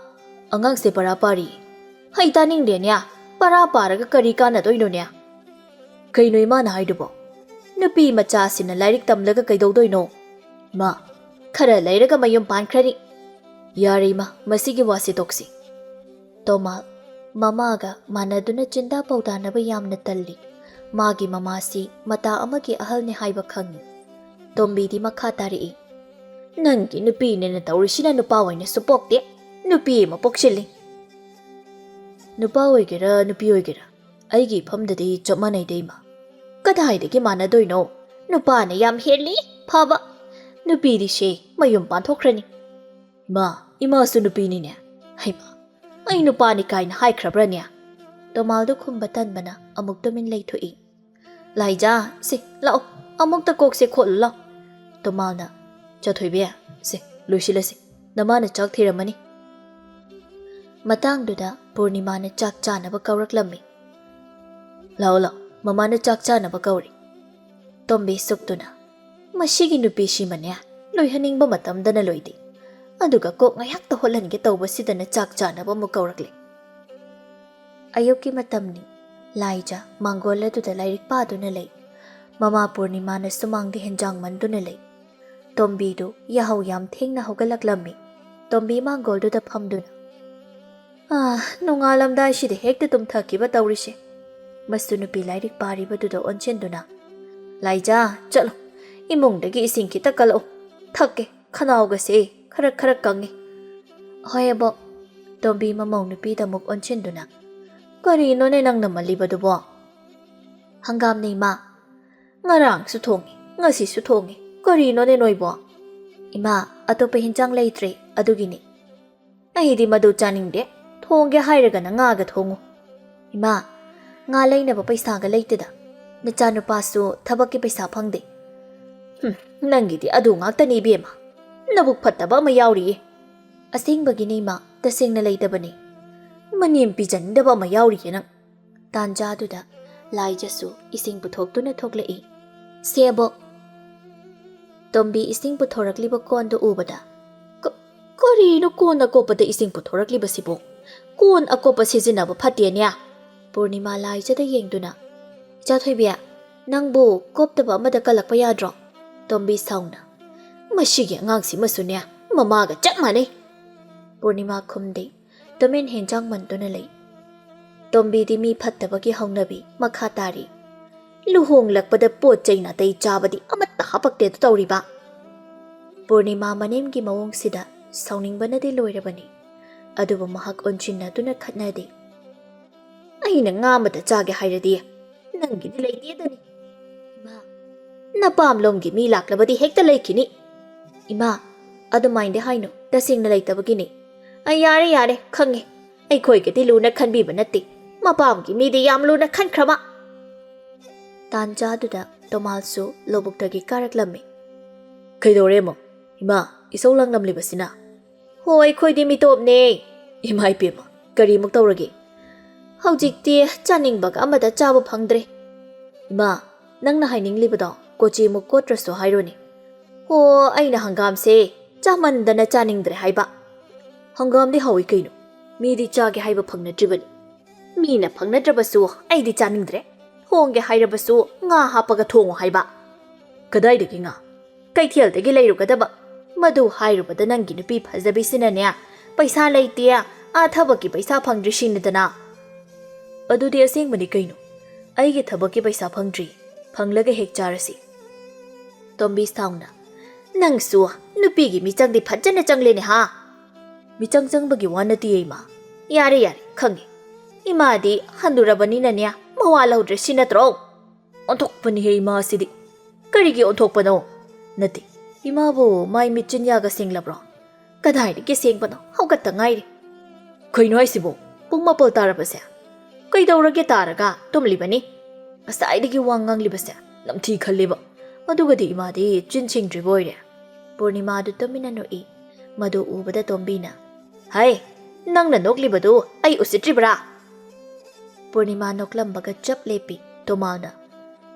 ꯑꯉꯥꯡꯁꯦ ꯄꯔꯥ ꯄꯥꯔꯤ꯫ ꯍꯩ, ꯇꯥꯅꯤꯡꯗꯦꯅꯦ꯫ ꯄꯔꯥ ꯄꯥꯔꯒ ꯀꯔꯤ ꯀꯥꯟꯅꯗꯣꯏꯅꯣꯅꯦ? ꯀꯩꯅꯣ ꯏꯃꯥꯅ ꯍꯥꯏꯗꯨꯕꯣ? ꯅꯨꯄꯤ ꯃꯆꯥꯁꯤꯅ ꯂꯥꯏꯔꯤꯛ ꯇꯝꯂꯒ ꯀꯩꯗꯧꯗꯣꯏꯅꯣ? ꯏꯃꯥ, ꯈꯔ ꯂꯩꯔꯒ ꯃꯌꯨꯝ ꯄꯥꯟꯈ꯭ꯔꯅꯤ꯫ ꯌꯥꯔꯦ ꯏꯃꯥ, ꯃꯁꯤꯒꯤ ꯋꯥꯁꯤ ꯇꯣꯛꯁꯤ꯫ ꯇꯣꯃꯥꯜ, ꯃꯃꯥꯒ ꯃꯥꯟꯅꯗꯨꯅ ꯆꯤꯟꯗꯥ ꯄꯥꯎꯗꯥꯅꯕ ꯌꯥꯝꯅ ꯇꯜꯂꯤ꯫ ꯃꯥꯒꯤ ꯃꯃꯥꯁꯤ ꯃꯇꯥ ꯑꯃꯒꯤ ꯑꯍꯜꯅꯤ ꯍꯥꯏꯕ ꯈꯪꯏ꯫ ꯇꯣꯝꯕꯤꯗꯤ ꯃꯈꯥ ꯇꯥꯔꯛꯏ, ꯅꯪꯒꯤ ꯅꯨꯄꯤꯅꯦꯅ ꯇꯧꯔꯤꯁꯤꯅ ꯅꯨꯄꯥ ꯑꯣꯏꯅꯁꯨ ꯄꯣꯛꯇꯦ, ꯅꯨꯄꯤ ꯑꯃ ꯄꯣꯛꯁꯤꯜꯂꯤ꯫ ꯅꯨꯄꯥ ꯑꯣꯏꯒꯦꯔꯥ ꯅꯨꯄꯤ ꯑꯣꯏꯒꯦꯔꯥ, ꯑꯩꯒꯤ ꯏꯐꯝꯗꯗꯤ ꯆꯞ ꯃꯥꯟꯅꯩꯗ, ꯏꯃꯥ꯫ ꯀꯗꯥꯏꯗꯒꯤ ꯃꯥꯟꯅꯗꯣꯏꯅꯣ? ꯅꯨꯄꯥꯅ ꯌꯥꯝ ꯍꯦꯜꯂꯤ ꯐꯕ꯫ ꯅꯨꯄꯤꯗꯤ ꯁꯦ ꯃꯌꯨꯝ ꯄꯥꯟꯊꯣꯛꯈ꯭ꯔꯅꯤ꯫ ꯏꯃꯥ, ꯏꯃꯥꯁꯨ ꯅꯨꯄꯤꯅꯤꯅꯦ꯫ ꯍꯩꯃꯥ, ꯑꯩ ꯅꯨꯄꯥꯅꯤ ꯀꯥꯏꯅ ꯍꯥꯏꯈ꯭ꯔꯕ꯭ꯔꯅꯦ? ꯇꯣꯃꯥꯜꯗꯨ ꯈꯨꯝꯕ ꯇꯟꯕꯅ ꯑꯃꯨꯛ ꯇꯨꯃꯤꯟ ꯂꯩꯊꯣꯛꯏ꯫ ꯂꯥꯏꯖꯥ, ꯁꯦ ꯂꯥꯛꯑꯣ, ꯑꯃꯨꯛꯇ ꯀꯣꯛꯁꯦ ꯈꯣꯠꯂꯨ ꯂꯥꯎ꯫ ꯇꯣꯃꯥꯜꯅ, ꯆꯥꯊꯣꯏꯕꯤ, ꯁꯦ ꯂꯣꯏꯁꯤꯜꯂꯁꯤ, ꯅꯃꯥꯅ ꯆꯥꯛ ꯊꯤꯔꯝꯃꯅꯤ꯫ ꯃꯇꯥꯡꯗꯨꯗ ꯄꯨꯔꯅꯤꯃꯥꯅ ꯆꯥꯛ ꯆꯥꯅꯕ ꯀꯧꯔꯛꯂꯝꯃꯤ꯫ ꯂꯥꯛꯑꯣ ꯂꯥꯛꯑꯣ, ꯃꯃꯥꯅ ꯆꯥꯛ ꯆꯥꯅꯕ ꯀꯧꯔꯤ꯫ ꯇꯣꯝꯕꯤ ꯁꯨꯛꯇꯨꯅ, ꯃꯁꯤꯒꯤ ꯅꯨꯄꯤꯁꯤꯃꯅꯦ, ꯂꯣꯏꯍꯟꯅꯤꯡꯕ ꯃꯇꯝꯗꯅ ꯂꯣꯏꯗꯦ, ꯑꯗꯨꯒ ꯀꯣꯛ ꯉꯥꯏꯍꯥꯛꯇ ꯍꯣꯠꯍꯟꯒꯦ ꯇꯧꯕꯁꯤꯗꯅ ꯆꯥꯛ ꯆꯥꯅꯕ ꯑꯃꯨꯛ ꯀꯧꯔꯛꯂꯦ꯫ ꯑꯌꯨꯛꯀꯤ ꯃꯇꯝꯅꯤ꯫ ꯂꯥꯏꯖ ꯃꯥꯡꯒꯣꯜ ꯑꯗꯨꯗ ꯂꯥꯏꯔꯤꯛ ꯄꯥꯗꯨꯅ ꯂꯩ꯫ ꯃꯃꯥ ꯄꯨꯔꯅꯤꯃꯥꯅ ꯁꯨꯃꯥꯡꯗ ꯍꯦꯟꯖꯥꯡ ꯃꯟꯗꯨꯅ ꯂꯩ꯫ ꯇꯣꯝꯕꯤꯗꯨ ꯌꯥꯍꯧ ꯌꯥꯝ ꯊꯦꯡꯅ ꯍꯧꯒꯠꯂꯛꯂꯝꯃꯤ꯫ ꯇꯣꯝꯕꯤ ꯃꯥꯡꯒꯣꯜꯗꯨꯗ ꯐꯝꯗꯨꯅ, "ꯑꯥ, ꯅꯣꯡꯉꯥꯜꯂꯝꯗꯥꯏꯁꯤꯗ ꯍꯦꯛꯇ ꯇꯨꯝꯊꯈꯤꯕ ꯇꯧꯔꯤꯁꯦ"꯫ ꯃꯁꯨ ꯅꯨꯄꯤ ꯂꯥꯏꯔꯤꯛ ꯄꯥꯔꯤꯕꯗꯨꯗ ꯑꯣꯟꯁꯤꯟꯗꯨꯅ, "ꯂꯥꯏꯖꯥ, ꯆꯠꯂꯣ, ꯏꯃꯨꯡꯗꯒꯤ ꯏꯁꯤꯡ ꯈꯤꯇ ꯀꯜꯂꯛꯑꯣ, ꯊꯛꯀꯦ, ꯈꯅꯥꯎꯒꯁꯦ ꯈꯔ ꯈꯔ ꯀꯪꯉꯦ"꯫ "ꯍꯣꯏ ꯑꯕꯣꯛ"꯫ ꯇꯣꯝꯕꯤ ꯃꯃꯧ ꯅꯨꯄꯤꯗ ꯑꯃꯨꯛ ꯑꯣꯟꯁꯤꯟꯗꯨꯅ, "ꯀꯔꯤꯅꯣꯅꯦ ꯅꯪꯅ ꯃꯜꯂꯤꯕꯗꯨꯕꯣ?" "ꯍꯪꯒꯥꯝꯅꯦ ꯏꯃꯥ"꯫ "ꯉꯔꯥꯡꯁꯨ ꯊꯣꯡꯉꯤ, ꯉꯁꯤꯁꯨ ꯊꯣꯡꯉꯤ, ꯀꯔꯤꯅꯣꯅꯦ ꯅꯣꯏꯕꯣ?" "ꯏꯃꯥ, ꯑꯇꯣꯞꯄ ꯍꯤꯟꯖꯥꯡ ꯂꯩꯇ꯭ꯔꯦ, ꯑꯗꯨꯒꯤꯅꯤ"꯫ "ꯑꯩꯗꯤ ꯃꯗꯨ ꯆꯥꯅꯤꯡꯗꯦ, ꯊꯣꯡꯒꯦ ꯍꯥꯏꯔꯒꯅ ꯉꯥꯒ ꯊꯣꯡꯉꯨ"꯫ "ꯏꯃꯥ, ꯉꯥ ꯂꯩꯅꯕ ꯄꯩꯁꯥꯒ ꯂꯩꯇꯦꯗ, ꯅꯆꯥꯅꯨꯄꯥꯁꯨ ꯊꯕꯛꯀꯤ ꯄꯩꯁꯥ ꯐꯪꯗꯦ"꯫ "ꯍꯨꯝ, ꯅꯪꯒꯤꯗꯤ ꯑꯗꯨ ꯉꯥꯛꯇꯅꯤ ꯏꯕꯦꯝꯃ, ꯅꯕꯨꯛ ꯐꯠꯇꯕ ꯑꯃ ꯌꯥꯎꯔꯤꯌꯦ"꯫ "ꯑꯁꯦꯡꯕꯒꯤꯅꯤ ꯏꯃꯥ, ꯇꯁꯦꯡꯅ ꯂꯩꯇꯕꯅꯤ"꯫ "ꯃꯅꯦꯝ ꯄꯤꯖꯅꯤꯡꯗꯕ ꯑꯃ ꯌꯥꯎꯔꯤꯌꯦ ꯅꯪ"꯫ ꯇꯥꯟꯖꯥꯗꯨꯗ ꯂꯥꯏꯖꯁꯨ ꯏꯁꯤꯡ ꯄꯨꯊꯣꯛꯇꯨꯅ ꯊꯣꯛꯂꯛꯏ꯫ "ꯁꯦ ꯑꯕꯣꯛ"꯫ ꯇꯣꯝꯕꯤ ꯏꯁꯤꯡ ꯄꯨꯊꯣꯔꯛꯂꯤꯕ ꯀꯣꯟꯗꯨ ꯎꯕꯗ, "ꯀ-, ꯀꯔꯤꯅꯣ ꯀꯣꯟ ꯑꯀꯣꯞꯄꯗ ꯏꯁꯤꯡ ꯄꯨꯊꯣꯔꯛꯂꯤꯕꯁꯤꯕꯣ? ꯀꯣꯟ ꯑꯀꯣꯞꯄ ꯁꯤꯖꯤꯟꯅꯕ ꯐꯠꯇꯦꯅꯦ"꯫ ꯄꯨꯔꯅꯤꯃꯥ ꯂꯥꯏꯖꯗ ꯌꯦꯡꯗꯨꯅ, "ꯏꯆꯥ ꯊꯣꯏꯕꯤ, ꯅꯪꯕꯨ ꯀꯣꯞꯇꯕ ꯑꯃꯗ ꯀꯜꯂꯛꯄ ꯌꯥꯗ꯭ꯔꯣ?" ꯇꯣꯝꯕꯤ ꯁꯥꯎꯅ, "ꯃꯁꯤꯒꯤ ꯑꯉꯥꯡꯁꯤꯃꯁꯨꯅꯦ, ꯃꯃꯥꯒ ꯆꯞ ꯃꯥꯟꯅꯩ"꯫ ꯄꯨꯔꯅꯤꯃꯥ ꯈꯨꯝꯗꯦ꯫ ꯇꯨꯃꯤꯟ ꯍꯦꯟꯖꯥꯡ ꯃꯟꯗꯨꯅ ꯂꯩ꯫ ꯇꯣꯝꯕꯤꯗꯤ ꯃꯤ ꯐꯠꯇꯕꯒꯤ ꯍꯧꯅꯕꯤ ꯃꯈꯥ ꯇꯥꯔꯤ꯫ "ꯂꯨꯍꯣꯡꯂꯛꯄꯗ ꯄꯣꯠ ꯆꯩ ꯅꯥꯇꯩ ꯆꯥꯕꯗꯤ ꯑꯃꯠꯇ ꯍꯥꯄꯛꯇꯦꯗꯣ ꯇꯧꯔꯤꯕ"꯫ ꯄꯨꯔꯅꯤꯃꯥ ꯃꯅꯦꯝꯒꯤ ꯃꯑꯣꯡꯁꯤꯗ ꯁꯥꯎꯅꯤꯡꯕꯅꯗꯤ ꯂꯣꯏꯔꯕꯅꯤ꯫ ꯑꯗꯨꯕꯨ ꯃꯍꯥꯛ ꯑꯣꯟꯁꯤꯟꯅꯗꯨꯅ ꯈꯠꯅꯗꯦ꯫ ꯑꯩꯅ ꯉꯥ ꯑꯃꯗ ꯆꯥꯒꯦ ꯍꯥꯏꯔꯗꯤ ꯅꯪꯒꯤꯗꯤ ꯂꯩꯇꯦꯗꯅꯤ꯫ ꯏꯃꯥ, ꯅꯄꯥꯝꯂꯣꯝꯒꯤ ꯃꯤ ꯂꯥꯛꯂꯕꯗꯤ ꯍꯦꯛꯇ ꯂꯩꯈꯤꯅꯤ꯫ ꯏꯃꯥ, ꯑꯗꯨꯃꯥꯏꯅꯗꯤ ꯍꯥꯏꯅꯨ, ꯇꯁꯦꯡꯅ ꯂꯩꯇꯕꯒꯤꯅꯤ꯫ ꯑ, ꯌꯥꯔꯦ, ꯌꯥꯔꯦ, ꯈꯪꯉꯦ꯫ ꯑꯩꯈꯣꯏꯒꯗꯤ ꯂꯨꯅ ꯈꯟꯕꯤꯕ ꯅꯠꯇꯦ꯫ ꯃꯄꯥꯝꯒꯤ ꯃꯤꯗꯤ ꯌꯥꯝ ꯂꯨꯅ ꯈꯟꯈ꯭ꯔꯕ꯫ ꯇꯥꯟꯖꯥꯗꯨꯗ ꯇꯣꯃꯥꯜꯁꯨ ꯂꯧꯕꯨꯛꯇꯒꯤ ꯀꯥꯔꯛꯂꯝꯃꯤ꯫ "ꯀꯩꯗꯧꯔꯦ ꯑꯃꯨꯛ? ꯏꯃꯥ, ꯏꯁꯧ ꯂꯥꯡꯂꯝꯂꯤꯕꯁꯤꯅ?" "ꯍꯣ, ꯑꯩꯈꯣꯏꯗꯤ ꯃꯤꯇꯣꯞꯅꯦ꯫ ꯏꯃꯥ ꯏꯄꯦꯝꯃ, ꯀꯔꯤꯃꯨꯛ ꯇꯧꯔꯒꯦ? ꯍꯧꯖꯤꯛꯇꯤ ꯆꯥꯅꯤꯡꯕꯒ ꯑꯃꯗ ꯆꯥꯕ ꯐꯪꯗ꯭ꯔꯦ꯫" "ꯏꯃꯥ, ꯅꯪꯅ ꯍꯥꯏꯅꯤꯡꯂꯤꯕꯗꯣ ꯀꯣꯆꯤꯃꯨꯛ ꯀꯣꯠꯇ꯭ꯔꯁꯨ ꯍꯥꯏꯔꯣꯅꯦ꯫" "ꯍꯣ, ꯑꯩꯅ ꯍꯪꯒꯥꯝꯁꯦ ꯆꯥꯃꯟꯗꯅ ꯆꯥꯅꯤꯡꯗ꯭ꯔꯦ ꯍꯥꯏꯕ꯫" "ꯍꯪꯒꯥꯝꯗꯤ ꯍꯥꯎꯏ ꯀꯩꯅꯣ, ꯃꯤꯗꯤ ꯆꯥꯒꯦ ꯍꯥꯏꯕ ꯐꯪꯅꯗ꯭ꯔꯤꯕꯅꯤ꯫" "ꯃꯤꯅ ꯐꯪꯅꯗ꯭ꯔꯕꯁꯨ ꯑꯩꯗꯤ ꯆꯥꯅꯤꯡꯗ꯭ꯔꯦ꯫ ꯊꯣꯡꯒꯦ ꯍꯥꯏꯔꯕꯁꯨ ꯉꯥ ꯍꯥꯞꯄꯒ ꯊꯣꯡꯉꯨ ꯍꯥꯏꯕ꯫" "ꯀꯗꯥꯏꯗꯒꯤ ꯉꯥ? ꯀꯩꯊꯦꯜꯗꯒꯤ ꯂꯩꯔꯨꯒꯗꯕ꯫" "ꯃꯗꯨ ꯍꯥꯏꯔꯨꯕꯗ ꯅꯪꯒꯤ ꯅꯨꯄꯤ ꯐꯖꯕꯤꯁꯤꯅꯅꯦ, ꯄꯩꯁꯥ ꯂꯩꯇꯦ, ꯑꯥ ꯊꯕꯛꯀꯤ ꯄꯩꯁꯥ ꯐꯪꯗ꯭ꯔꯤ ꯁꯤꯅꯗꯅ꯫" "ꯑꯗꯨꯗꯤ ꯑꯁꯦꯡꯕꯅꯤ ꯀꯩꯅꯣ, ꯑꯩꯒꯤ ꯊꯕꯛꯀꯤ ꯄꯩꯁꯥ ꯐꯪꯗ꯭ꯔꯤ, ꯐꯪꯂꯒ ꯍꯦꯛ ꯆꯥꯔꯁꯤ꯫" ꯇꯣꯝꯕꯤ ꯁꯥꯎꯅ, "ꯅꯪꯁꯨ ꯅꯨꯄꯤꯒꯤ ꯃꯤꯆꯪꯗꯤ ꯐꯖꯅ ꯆꯪꯂꯦꯅꯦ ꯍꯥ?" "ꯃꯤꯆꯪ ꯆꯪꯕꯒꯤ ꯋꯥ ꯅꯠꯇꯤꯌꯦ ꯏꯃꯥ꯫" "ꯌꯥꯔꯦ, ꯌꯥꯔꯦ, ꯈꯪꯉꯦ꯫ ꯏꯃꯥꯗꯤ ꯍꯟꯅꯨꯔꯕꯅꯤꯅꯅꯦ ꯃꯋꯥ ꯂꯧꯗ꯭ꯔꯦ ꯁꯤ ꯅꯠꯇ꯭ꯔꯣ?" "ꯑꯣꯟꯊꯣꯛꯄꯅꯤꯍꯦ ꯏꯃꯥꯁꯤꯗꯤ꯫ ꯀꯔꯤꯒꯤ ꯑꯣꯟꯊꯣꯛꯄꯅꯣ?" "ꯅꯠꯇꯦ, ꯏꯃꯥꯕꯨ ꯃꯥꯏ ꯃꯤꯠ ꯆꯤꯟꯌꯥꯒ ꯁꯦꯡꯂꯕ꯭ꯔꯣ?" "ꯀꯗꯥꯏꯗꯒꯤ ꯁꯦꯡꯕꯅꯣ, ꯍꯧꯒꯠꯇ ꯉꯥꯏꯔꯤ꯫" "ꯀꯩꯅꯣ ꯍꯥꯏꯁꯤꯕꯣ? ꯄꯨꯡ ꯃꯥꯄꯜ ꯇꯥꯔꯕꯁꯦ? ꯀꯩꯗꯧꯔꯒꯦ ꯇꯥꯔꯒ? ꯇꯨꯝꯂꯤꯕꯅꯤ꯫ ꯉꯁꯥꯏꯗꯒꯤ ꯋꯥ ꯉꯥꯡꯂꯤꯕꯁꯦ ꯅꯝꯊꯤ ꯈꯜꯂꯤꯕ꯫ ꯑꯗꯨꯒꯗꯤ ꯏꯃꯥꯗꯤ ꯆꯤꯟ ꯁꯦꯡꯗ꯭ꯔꯤꯕ ꯑꯣꯏꯔꯦ꯫" ꯄꯨꯔꯅꯤꯃꯥꯗꯨ ꯇꯨꯃꯤꯟꯅ ꯅꯣꯛꯏ꯫ ꯃꯗꯨ ꯎꯕꯗ ꯇꯣꯝꯕꯤꯅ, "ꯍꯥꯏ, ꯅꯪꯅ ꯅꯣꯛꯂꯤꯕꯗꯨ ꯑꯩ ꯎꯁꯤꯠꯇ꯭ꯔꯤꯕ꯭ꯔꯥ?" ꯄꯨꯔꯅꯤꯃꯥ ꯅꯣꯛꯂꯝꯕꯒ ꯆꯞ ꯂꯦꯞꯄꯤ꯫ ꯇꯣꯃꯥꯜꯅ,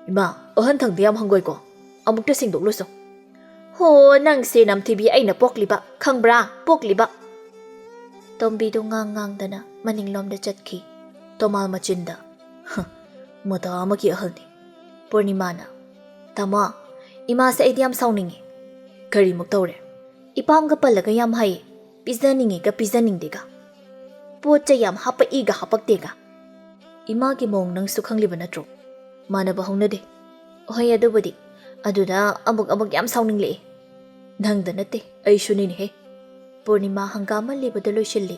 "ꯏꯃꯥ, ꯑꯍꯟ ꯊꯪꯗꯤ ꯌꯥꯝ ꯍꯪꯒꯣꯏꯀꯣ꯫ ꯑꯃꯨꯛꯇ ꯁꯦꯡꯗꯣꯛꯂꯨꯁꯣ꯫" "ꯍꯣ, ꯅꯪꯁꯦ ꯅꯝꯊꯤꯕꯤ ꯑꯩꯅ ꯄꯣꯛꯂꯤꯕ, ꯈꯪꯕ꯭ꯔꯥ? ꯄꯣꯛꯂꯤꯕ꯫" ꯇꯣꯝꯕꯤꯗꯨ ꯉꯥꯡ ꯉꯥꯡꯗꯅ ꯃꯅꯤꯡꯂꯣꯝꯗ ꯆꯠꯈꯤ꯫ ꯇꯣꯃꯥꯜ ꯃꯆꯤꯟꯗ, "ꯍ, ꯃꯣꯇꯥ ꯑꯃꯒꯤ ꯑꯍꯜꯅꯤ꯫" ꯄꯨꯔꯅꯤꯃꯥꯅ, "ꯇꯥꯃꯣ, ꯏꯃꯥꯁꯦ ꯑꯩꯗꯤ ꯌꯥꯝ ꯁꯥꯎꯅꯤꯡꯉꯤ꯫" "ꯀꯔꯤꯃꯨꯛ ꯇꯧꯔꯦ?" "ꯏꯄꯥꯝꯒ ꯄꯜꯂꯒ ꯌꯥꯝ ꯍꯥꯏꯌꯦ꯫ ꯄꯤꯖꯅꯤꯡꯉꯤꯒ ꯄꯤꯖꯅꯤꯡꯗꯦꯒ꯫ ꯄꯣꯠ ꯆꯩ ꯌꯥꯝ ꯍꯥꯄꯛꯏꯒ ꯍꯥꯄꯛꯇꯦꯒ꯫" "ꯏꯃꯥꯒꯤ ꯃꯑꯣꯡ ꯅꯪꯁꯨ ꯈꯪꯂꯤꯕ ꯅꯠꯇ꯭ꯔꯣ? ꯃꯥꯟꯅꯕ ꯍꯧꯅꯗꯦ꯫" "ꯍꯣꯏ, ꯑꯗꯨꯕꯨꯗꯤ꯫ ꯑꯗꯨꯗ ꯑꯃꯨꯛ ꯑꯃꯨꯛ ꯌꯥꯝ ꯁꯥꯎꯅꯤꯡꯂꯛꯑꯦ꯫" "ꯅꯪꯗ ꯅꯠꯇꯦ, ꯑꯩꯁꯨꯅꯤꯅꯦꯍꯦ꯫" ꯄꯨꯔꯅꯤꯃꯥ ꯍꯪꯒꯥꯝ ꯃꯜꯂꯤꯕꯗꯨ ꯂꯣꯏꯁꯤꯜꯂꯤ꯫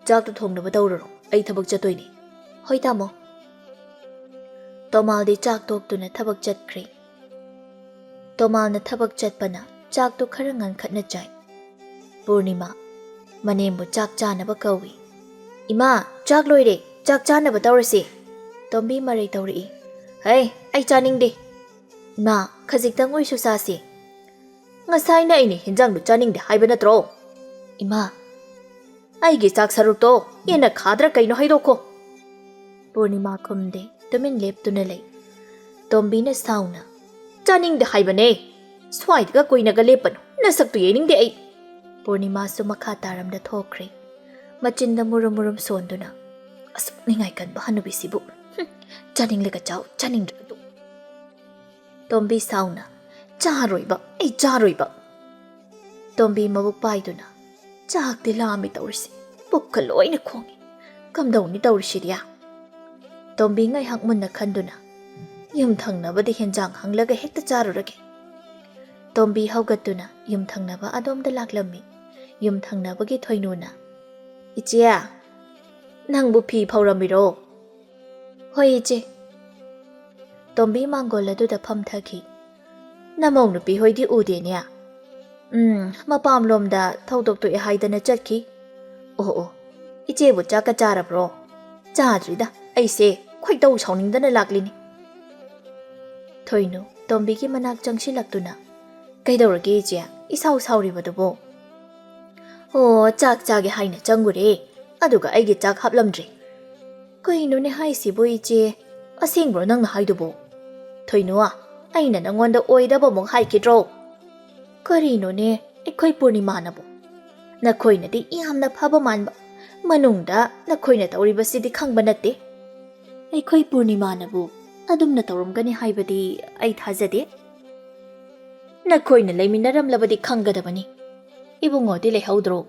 "ꯆꯥꯛꯇꯣ ꯊꯣꯡꯅꯕ ꯇꯧꯔꯨꯔꯣ, ꯑꯩ ꯊꯕꯛ ꯆꯠꯇꯣꯏꯅꯤ꯫" "ꯍꯣꯏ ꯇꯥꯃꯣ"꯫ ꯇꯣꯃꯥꯜꯗꯤ ꯆꯥꯛ ꯇꯣꯛꯇꯨꯅ ꯊꯕꯛ ꯆꯠꯈ꯭ꯔꯦ꯫ ꯇꯣꯃꯥꯜꯅ ꯊꯕꯛ ꯆꯠꯄꯅ ꯆꯥꯛꯇꯨ ꯈꯔ ꯉꯟꯈꯠꯅ ꯆꯥꯏ꯫ ꯄꯨꯔꯅꯤꯃꯥ ꯃꯅꯦꯝꯕꯨ ꯆꯥꯛ ꯆꯥꯅꯕ ꯀꯧꯏ꯫ "ꯏꯃꯥ, ꯆꯥꯛ ꯂꯣꯏꯔꯦ, ꯆꯥꯛ ꯆꯥꯅꯕ ꯇꯧꯔꯁꯤ"꯫ ꯇꯣꯝꯕꯤ ꯃꯔꯩ ꯇꯧꯔꯛꯏ꯫ "ꯍꯩ, ꯑꯩ ꯆꯥꯅꯤꯡꯗꯦ"꯫ "ꯏꯃꯥ, ꯈꯖꯤꯛꯇꯪ ꯑꯣꯏꯁꯨ ꯆꯥꯁꯤ"꯫ "ꯉꯁꯥꯏꯅ ꯑꯩꯅ ꯍꯤꯟꯖꯥꯡꯗꯨ ꯆꯥꯅꯤꯡꯗꯦ ꯍꯥꯏꯕ ꯅꯠꯇ꯭ꯔꯣ?" "ꯏꯃꯥ"꯫ "ꯑꯩꯒꯤ ꯆꯥꯛ ꯁꯔꯨꯛꯇꯣ ꯌꯦꯟꯅ ꯈꯥꯗ꯭ꯔꯥ ꯀꯩꯅꯣ ꯍꯩꯗꯣꯛꯈꯣ"꯫ ꯄꯨꯔꯅꯤꯃꯥ ꯈꯨꯝꯗꯦ, ꯇꯨꯃꯤꯟ ꯂꯦꯞꯇꯨꯅ ꯂꯩ꯫ ꯇꯣꯝꯕꯤꯅ ꯁꯥꯎꯅ, "ꯆꯥꯅꯤꯡꯗꯦ ꯍꯥꯏꯕꯅꯦ꯫ ꯁ꯭ꯋꯥꯏꯗꯒ ꯀꯨꯏꯅꯒ ꯂꯦꯞꯄꯅꯨ, ꯅꯁꯛꯇꯨ ꯌꯦꯡꯅꯤꯡꯗꯦ ꯑꯩ"꯫ ꯄꯨꯔꯅꯤꯃꯥꯁꯨ ꯃꯈꯥ ꯇꯥꯔꯝꯗ ꯊꯣꯛꯈ꯭ꯔꯦ꯫ ꯃꯆꯤꯟꯗ ꯃꯨꯔꯨꯝ ꯃꯨꯔꯨꯝ ꯁꯣꯟꯗꯨꯅ, "ꯑꯁꯨꯛ ꯅꯤꯡꯉꯥꯏ ꯀꯟꯕ ꯍꯅꯨꯕꯤꯁꯤꯕꯨ꯫ ꯍꯨꯝ, ꯆꯥꯅꯤꯡꯂꯒ ꯆꯥꯎ, ꯆꯥꯅꯤꯡꯗ꯭ꯔꯒ ꯇꯣꯛꯎ"꯫ ꯇꯣꯝꯕꯤ ꯁꯥꯎꯅ, "ꯆꯥꯔꯣꯏꯕ, ꯑꯩ ꯆꯥꯔꯣꯏꯕ"꯫ ꯇꯣꯝꯕꯤ ꯃꯕꯨꯛ ꯄꯥꯏꯗꯨꯅ, "ꯆꯥꯛꯇꯤ ꯂꯥꯝꯃꯤ ꯇꯧꯔꯤꯁꯦ, ꯄꯨꯛꯀ ꯂꯣꯏꯅ ꯈꯣꯡꯉꯤ꯫ ꯀꯝꯗꯧꯅꯤ ꯇꯧꯔꯤꯁꯤꯗꯤ?" ꯇꯣꯝꯕꯤ ꯉꯥꯏꯍꯥꯛ ꯃꯨꯟꯅ ꯈꯟꯗꯨꯅ, "ꯌꯨꯝꯊꯪꯅꯕꯗ ꯍꯦꯟꯖꯥꯡ ꯍꯪꯂꯒ ꯍꯦꯛꯇ ꯆꯥꯔꯨꯔꯒꯦ"꯫ ꯇꯣꯝꯕꯤ ꯍꯧꯒꯠꯇꯨꯅ ꯌꯨꯝꯊꯪꯅꯕ ꯑꯗꯣꯝꯗ ꯂꯥꯛꯂꯝꯃꯤ꯫ ꯌꯨꯝꯊꯪꯅꯕꯒꯤ ꯊꯣꯏꯅꯨꯅ, "ꯏꯆꯦ, ꯅꯪꯕꯨ ꯐꯤ ꯐꯧꯔꯝꯃꯤꯔꯣ?" "ꯍꯣꯏ, ꯏꯆꯦ"꯫ ꯇꯣꯝꯕꯤ ꯃꯥꯡꯒꯣꯜ ꯑꯗꯨꯗ ꯐꯝꯊꯈꯤ꯫ "ꯅꯃꯧ ꯅꯨꯄꯤ ꯍꯣꯏꯗꯤ ꯎꯗꯦꯅꯦ?" "ꯎꯝ, ꯃꯄꯥꯝꯂꯣꯝꯗ ꯊꯧꯗꯣꯛ ꯊꯣꯛꯑꯦ ꯍꯥꯏꯗꯅ ꯆꯠꯈꯤ"꯫ "ꯑꯣ, ꯑꯣ, ꯏꯆꯦꯕꯨ ꯆꯥꯛꯀ ꯆꯥꯔꯕ꯭ꯔꯣ?" "ꯆꯥꯗ꯭ꯔꯤꯗ, ꯑꯩꯁꯦ ꯈꯣꯏꯗꯧ ꯁꯥꯎꯅꯤꯡꯗꯅ ꯂꯥꯛꯂꯤꯅꯤ"꯫ ꯊꯣꯏꯅꯨ ꯇꯣꯝꯕꯤꯒꯤ ꯃꯅꯥꯛ ꯆꯪꯁꯤꯜꯂꯛꯇꯨꯅ, "ꯀꯩꯗꯧꯔꯒꯦ ꯏꯆꯦ, ꯏꯁꯥꯎ ꯁꯥꯎꯔꯤꯕꯗꯨꯕꯣ?" "ꯑꯣ, ꯆꯥꯛ ꯆꯥꯒꯦ ꯍꯥꯏꯅ ꯆꯪꯉꯨꯔꯦ, ꯑꯗꯨꯒ ꯑꯩꯒꯤ ꯆꯥꯛ ꯍꯥꯞꯂꯝꯗ꯭ꯔꯦ"꯫ "ꯀꯩꯅꯣꯅꯦ ꯍꯥꯏꯁꯤꯕꯨ ꯏꯆꯦ? ꯑꯁꯦꯡꯕ꯭ꯔꯣ ꯅꯪꯅ ꯍꯥꯏꯗꯨꯕꯣ?" "ꯊꯣꯏꯅꯨ, ꯑꯩꯅ ꯅꯪꯉꯣꯟꯗ ꯑꯣꯏꯗꯕ ꯑꯃꯨꯛ ꯍꯥꯏꯈꯤꯗ꯭ꯔꯣ?" "ꯀꯔꯤꯅꯣꯅꯦ, ꯑꯩꯈꯣꯏ ꯄꯨꯔꯅꯤꯃꯥꯅꯕꯨ? ꯅꯈꯣꯏꯅꯗꯤ ꯌꯥꯝꯅ ꯐꯕ ꯃꯥꯟꯕ, ꯃꯅꯨꯡꯗ ꯅꯈꯣꯏꯅ ꯇꯧꯔꯤꯕꯁꯤꯗꯤ ꯈꯪꯕ ꯅꯠꯇꯦ"꯫ "ꯑꯩꯈꯣꯏ ꯄꯨꯔꯅꯤꯃꯥꯅꯕꯨ ꯑꯗꯨꯝꯅ ꯇꯧꯔꯝꯒꯅꯤ ꯍꯥꯏꯕꯗꯤ ꯑꯩ ꯊꯥꯖꯗꯦ"꯫ "ꯅꯈꯣꯏꯅ ꯂꯩꯃꯤꯟꯅꯔꯝꯂꯕꯗꯤ ꯈꯪꯒꯗꯕꯅꯤ꯫ ꯏꯕꯨꯡꯉꯣꯗꯤ ꯂꯩꯍꯧꯗ꯭ꯔꯣ?"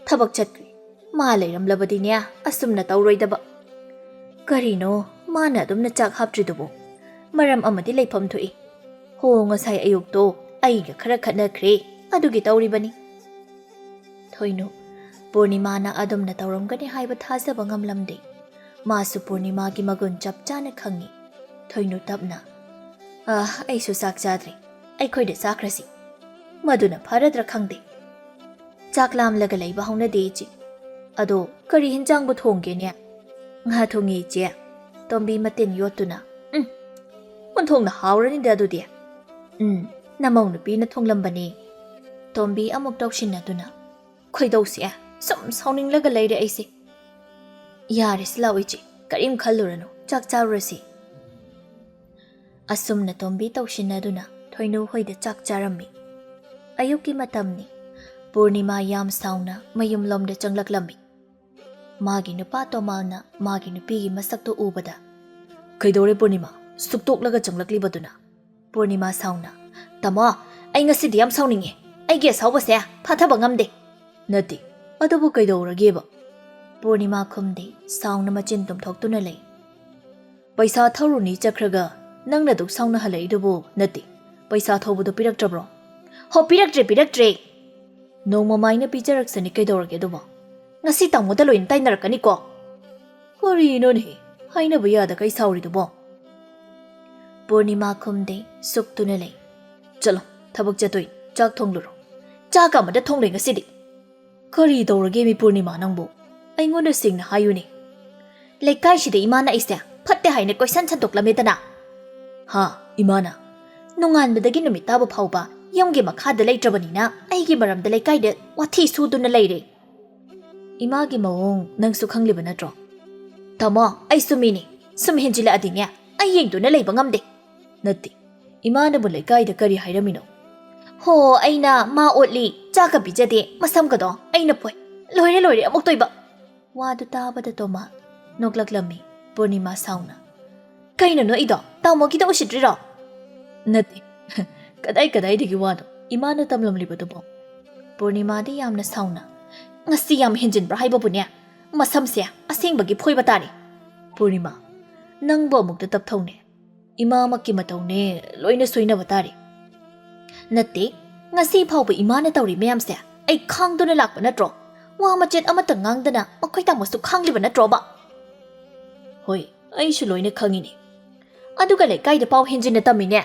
"ꯊꯕꯛ ꯆꯠꯈ꯭ꯔꯦ꯫ ꯃꯥ ꯂꯩꯔꯝꯂꯕꯗꯤꯅꯦ, ꯑꯁꯨꯝꯅ ꯇꯧꯔꯣꯏꯗꯕ"꯫ "ꯀꯔꯤꯅꯣ ꯃꯥꯅ ꯑꯗꯨꯝꯅ ꯆꯥꯛ ꯍꯥꯞꯇ꯭ꯔꯤꯗꯨꯕꯨ? ꯃꯔꯝ ꯑꯃꯗꯤ ꯂꯩꯐꯝ ꯊꯣꯛꯏ"꯫ "ꯍꯣ, ꯉꯁꯥꯏ ꯑꯌꯨꯛꯇꯣ ꯑꯩꯒ ꯈꯔ ꯈꯠꯅꯈ꯭ꯔꯦ, ꯑꯗꯨꯒꯤ ꯇꯧꯔꯤꯕꯅꯤ"꯫ ꯊꯣꯏꯅꯨ, ꯄꯨꯔꯅꯤꯃꯥꯅ ꯑꯗꯨꯝꯅ ꯇꯧꯔꯝꯒꯅꯤ ꯍꯥꯏꯕ ꯊꯥꯖꯕ ꯉꯝꯂꯝꯗꯦ꯫ ꯃꯥꯁꯨ ꯄꯨꯔꯅꯤꯃꯥꯒꯤ ꯃꯒꯨꯟ ꯆꯞ ꯆꯥꯅ ꯈꯪꯉꯤ꯫ ꯊꯣꯏꯅꯨ ꯇꯞꯅ, "ꯑꯥ, ꯑꯩꯁꯨ ꯆꯥꯛ ꯆꯥꯗ꯭ꯔꯤ꯫ ꯑꯩꯈꯣꯏꯗ ꯆꯥꯈ꯭ꯔꯁꯤ꯫ ꯃꯗꯨꯅ ꯐꯔꯗ꯭ꯔꯥ ꯈꯪꯗꯦ꯫ ꯆꯥꯛ ꯂꯥꯝꯂꯒ ꯂꯩꯕ ꯍꯧꯅꯗꯦ, ꯏꯆꯦ꯫ ꯑꯗꯣ ꯀꯔꯤ ꯍꯤꯟꯖꯥꯡꯕꯨ ꯊꯣꯡꯒꯦꯅꯦ?" "ꯉꯥ ꯊꯣꯡꯉꯤ, ꯏꯆꯦ꯫" ꯇꯣꯝꯕꯤ ꯃꯇꯤꯟ ꯌꯣꯠꯇꯨꯅ, "ꯎꯝ, ꯑꯣꯟꯊꯣꯛꯅ ꯍꯥꯎꯔꯅꯤꯗ ꯑꯗꯨꯗꯤ꯫" "ꯎꯝ, ꯅꯃꯧ ꯅꯨꯄꯤꯅ ꯊꯣꯡꯂꯝꯕꯅꯦ꯫" ꯇꯣꯝꯕꯤ ꯑꯃꯨꯛ ꯇꯧꯁꯤꯟꯅꯗꯨꯅ, "ꯈꯣꯏꯗꯧꯁꯦ ꯁꯨꯝ ꯁꯥꯎꯅꯤꯡꯂꯒ ꯂꯩꯔꯦ ꯑꯩꯁꯦ꯫" "ꯌꯥꯔꯦꯁꯤ ꯂꯥꯎ ꯏꯆꯦ, ꯀꯔꯤꯝ ꯈꯜꯂꯨꯔꯅꯨ, ꯆꯥꯛ ꯆꯥꯔꯨꯔꯁꯤ꯫" ꯑꯁꯨꯝꯅ ꯇꯣꯝꯕꯤ ꯇꯧꯁꯤꯟꯅꯗꯨꯅ ꯊꯣꯏꯅꯨ ꯍꯣꯏꯗ ꯆꯥꯛ ꯆꯥꯔꯝꯃꯤ꯫ ꯑꯌꯨꯛꯀꯤ ꯃꯇꯝꯅꯤ꯫ ꯄꯨꯔꯅꯤꯃꯥ ꯌꯥꯝ ꯁꯥꯎꯅ ꯃꯌꯨꯝꯂꯣꯝꯗ ꯆꯪꯂꯛꯂꯝꯃꯤ꯫ ꯃꯥꯒꯤ ꯅꯨꯄꯥ ꯇꯣꯃꯥꯜꯅ ꯃꯥꯒꯤ ꯅꯨꯄꯤꯒꯤ ꯃꯁꯛꯇꯨ ꯎꯕꯗ, "ꯀꯩꯗꯧꯔꯦ ꯄꯨꯔꯅꯤꯃꯥ, ꯁꯨꯛꯇꯣꯛꯂꯒ ꯆꯪꯂꯛꯂꯤꯕꯗꯨꯅ?" ꯄꯨꯔꯅꯤꯃꯥ ꯁꯥꯎꯅ, "ꯇꯥꯃꯣ, ꯑꯩ ꯉꯁꯤꯗꯤ ꯌꯥꯝ ꯁꯥꯎꯅꯤꯡꯉꯦ꯫ ꯑꯩꯒꯤ ꯑꯁꯥꯎꯕꯁꯦ ꯐꯥꯊꯕ ꯉꯝꯗꯦ꯫" "ꯅꯠꯇꯦ, ꯑꯗꯨꯕꯨ ꯀꯩꯗꯧꯔꯒꯦꯕ?" ꯄꯨꯔꯅꯤꯃꯥ ꯈꯨꯝꯗꯦ, ꯁꯥꯎꯅ ꯃꯆꯤꯟ ꯇꯨꯝꯊꯣꯛꯇꯨꯅ ꯂꯩ꯫ "ꯄꯩꯁꯥ ꯊꯧꯔꯨꯅꯤ ꯆꯠꯈ꯭ꯔꯒ ꯅꯪꯅ ꯑꯗꯨꯛ ꯁꯥꯎꯅ ꯍꯜꯂꯛꯏꯗꯨꯕꯨ ꯅꯠꯇꯦ, ꯄꯩꯁꯥ ꯊꯧꯕꯗꯨ ꯄꯤꯔꯛꯇ꯭ꯔꯕ꯭ꯔꯣ?" "ꯍꯣ, ꯄꯤꯔꯛꯇ꯭ꯔꯦ, ꯄꯤꯔꯛꯇ꯭ꯔꯦ꯫ ꯅꯣꯡꯃꯃꯥꯏꯅ ꯄꯤꯖꯔꯛꯁꯅꯤ, ꯀꯩꯗꯧꯔꯒꯦ ꯑꯗꯨꯕꯣ? ꯉꯁꯤ ꯇꯥꯃꯣꯗ ꯂꯣꯏꯅ ꯇꯥꯏꯅꯔꯛꯀꯅꯤꯀꯣ꯫" "ꯀꯔꯤꯅꯣꯅꯦꯍꯦ, ꯍꯥꯏꯅꯕ ꯌꯥꯗꯈꯩ ꯁꯥꯎꯔꯤꯗꯨꯕꯣ?" ꯄꯨꯔꯅꯤꯃꯥ ꯈꯨꯝꯗꯦ, ꯁꯨꯛꯇꯨꯅ ꯂꯩ꯫ "ꯆꯠꯂꯣ, ꯊꯕꯛ ꯆꯠꯇꯣꯏꯅꯤ, ꯆꯥꯛ ꯊꯣꯡꯂꯨꯔꯣ꯫" "ꯆꯥꯛ ꯑꯃꯗ ꯊꯣꯡꯂꯣꯏ ꯉꯁꯤꯗꯤ꯫" "ꯀꯔꯤ ꯇꯧꯔꯒꯦ ꯃꯤ ꯄꯨꯔꯅꯤꯃꯥ ꯅꯪꯕꯨ? ꯑꯩꯉꯣꯟꯗ ꯁꯦꯡꯅ ꯍꯥꯏꯌꯨꯅꯦ꯫" "ꯂꯩꯀꯥꯏꯁꯤꯗ ꯏꯃꯥꯅ ꯑꯩꯁꯦ ꯐꯠꯇꯦ ꯍꯥꯏꯅ ꯀꯣꯏꯁꯟ ꯁꯟꯗꯣꯛꯂꯝꯃꯦꯗꯅ꯫" "ꯍꯥ, ꯏꯃꯥꯅ?" "ꯅꯣꯡꯉꯥꯟꯕꯗꯒꯤ ꯅꯨꯃꯤꯠ ꯇꯥꯕ ꯐꯥꯎꯕ ꯌꯨꯝꯒꯤ ꯃꯈꯥꯗ ꯂꯩꯇ꯭ꯔꯕꯅꯤꯅ ꯑꯩꯒꯤ ꯃꯔꯝꯗ ꯂꯩꯀꯥꯏꯗ ꯋꯥꯊꯤ ꯁꯨꯗꯨꯅ ꯂꯩꯔꯦ꯫" "ꯏꯃꯥꯒꯤ ꯃꯑꯣꯡ ꯅꯪꯁꯨ ꯈꯪꯂꯤꯕ ꯅꯠꯇ꯭ꯔꯣ?" "ꯇꯥꯃꯣ, ꯑꯩꯁꯨ ꯃꯤꯅꯤ꯫ ꯁꯨꯝ ꯍꯦꯟꯖꯤꯜꯂꯛꯑꯗꯤꯅꯦ ꯑꯩ ꯌꯦꯡꯗꯨꯅ ꯂꯩꯕ ꯉꯝꯗꯦ꯫" "ꯅꯠꯇꯦ, ꯏꯃꯥꯅꯕꯨ ꯂꯩꯀꯥꯏꯗ ꯀꯔꯤ ꯍꯥꯏꯔꯝꯃꯤꯅꯣ?" "ꯍꯣ, ꯑꯩꯅ ꯃꯥ ꯑꯣꯠꯂꯤ, ꯆꯥꯛꯀ ꯄꯤꯖꯗꯦ, ꯃꯁꯝꯒꯗꯣ ꯑꯩꯅ ꯐꯣꯏ꯫ ꯂꯣꯏꯔꯦ, ꯂꯣꯏꯔꯦ, ꯑꯃꯨꯛꯇꯣꯏꯕ꯫" ꯋꯥꯗꯨ ꯇꯥꯕꯗ ꯇꯣꯃꯥ ꯅꯣꯛꯂꯛꯂꯝꯃꯤ꯫ ꯄꯨꯔꯅꯤꯃꯥ ꯁꯥꯎꯅ, "ꯀꯩꯅꯣ ꯅꯣꯛꯏꯗꯣ? ꯇꯥꯃꯣꯒꯤꯗ ꯎꯁꯤꯠꯇ꯭ꯔꯤꯔꯣ?" "ꯅꯠꯇꯦ, ꯀꯗꯥꯏ ꯀꯗꯥꯏꯗꯒꯤ ꯋꯥꯅꯣ ꯏꯃꯥꯅ ꯇꯝꯂꯝꯂꯤꯕꯗꯨꯕꯣ?" ꯄꯨꯔꯅꯤꯃꯥꯗꯤ ꯌꯥꯝꯅ ꯁꯥꯎꯅ, "ꯉꯁꯤ ꯌꯥꯝ ꯍꯦꯟꯖꯤꯟꯕ꯭ꯔꯥ ꯍꯥꯏꯕꯕꯨꯅꯦ? ꯃꯁꯝꯁꯦ ꯑꯁꯦꯡꯕꯒꯤ ꯐꯣꯏꯕ ꯇꯥꯔꯦ꯫" "ꯄꯨꯔꯅꯤꯃꯥ, ꯅꯪꯕꯨ ꯑꯃꯨꯛꯇ ꯇꯞꯊꯧꯅꯦ꯫ ꯏꯃꯥꯃꯛꯀꯤ ꯃꯇꯧꯅꯦ ꯂꯣꯏꯅ ꯁꯣꯏꯅꯕ ꯇꯥꯔꯦ꯫" "ꯅꯠꯇꯦ, ꯉꯁꯤ ꯐꯥꯎꯕ ꯏꯃꯥꯅ ꯇꯧꯔꯤ ꯃꯌꯥꯝꯁꯦ ꯑꯩ ꯈꯥꯡꯗꯨꯅ ꯂꯥꯛꯄ ꯅꯠꯇ꯭ꯔꯣ? ꯋꯥ ꯃꯆꯦꯠ ꯑꯃꯇ ꯉꯥꯡꯗꯅ ꯃꯈꯣꯏ ꯇꯥꯃꯣꯁꯨ ꯈꯥꯡꯂꯤꯕ ꯅꯠꯇ꯭ꯔꯣꯕ?" "ꯍꯣꯏ, ꯑꯩꯁꯨ ꯂꯣꯏꯅ ꯈꯪꯉꯤꯅꯦ꯫ ꯑꯗꯨꯒ ꯂꯩꯀꯥꯏꯗ ꯄꯥꯎ ꯍꯦꯟꯖꯤꯟꯅ ꯇꯝꯃꯤꯅꯦ꯫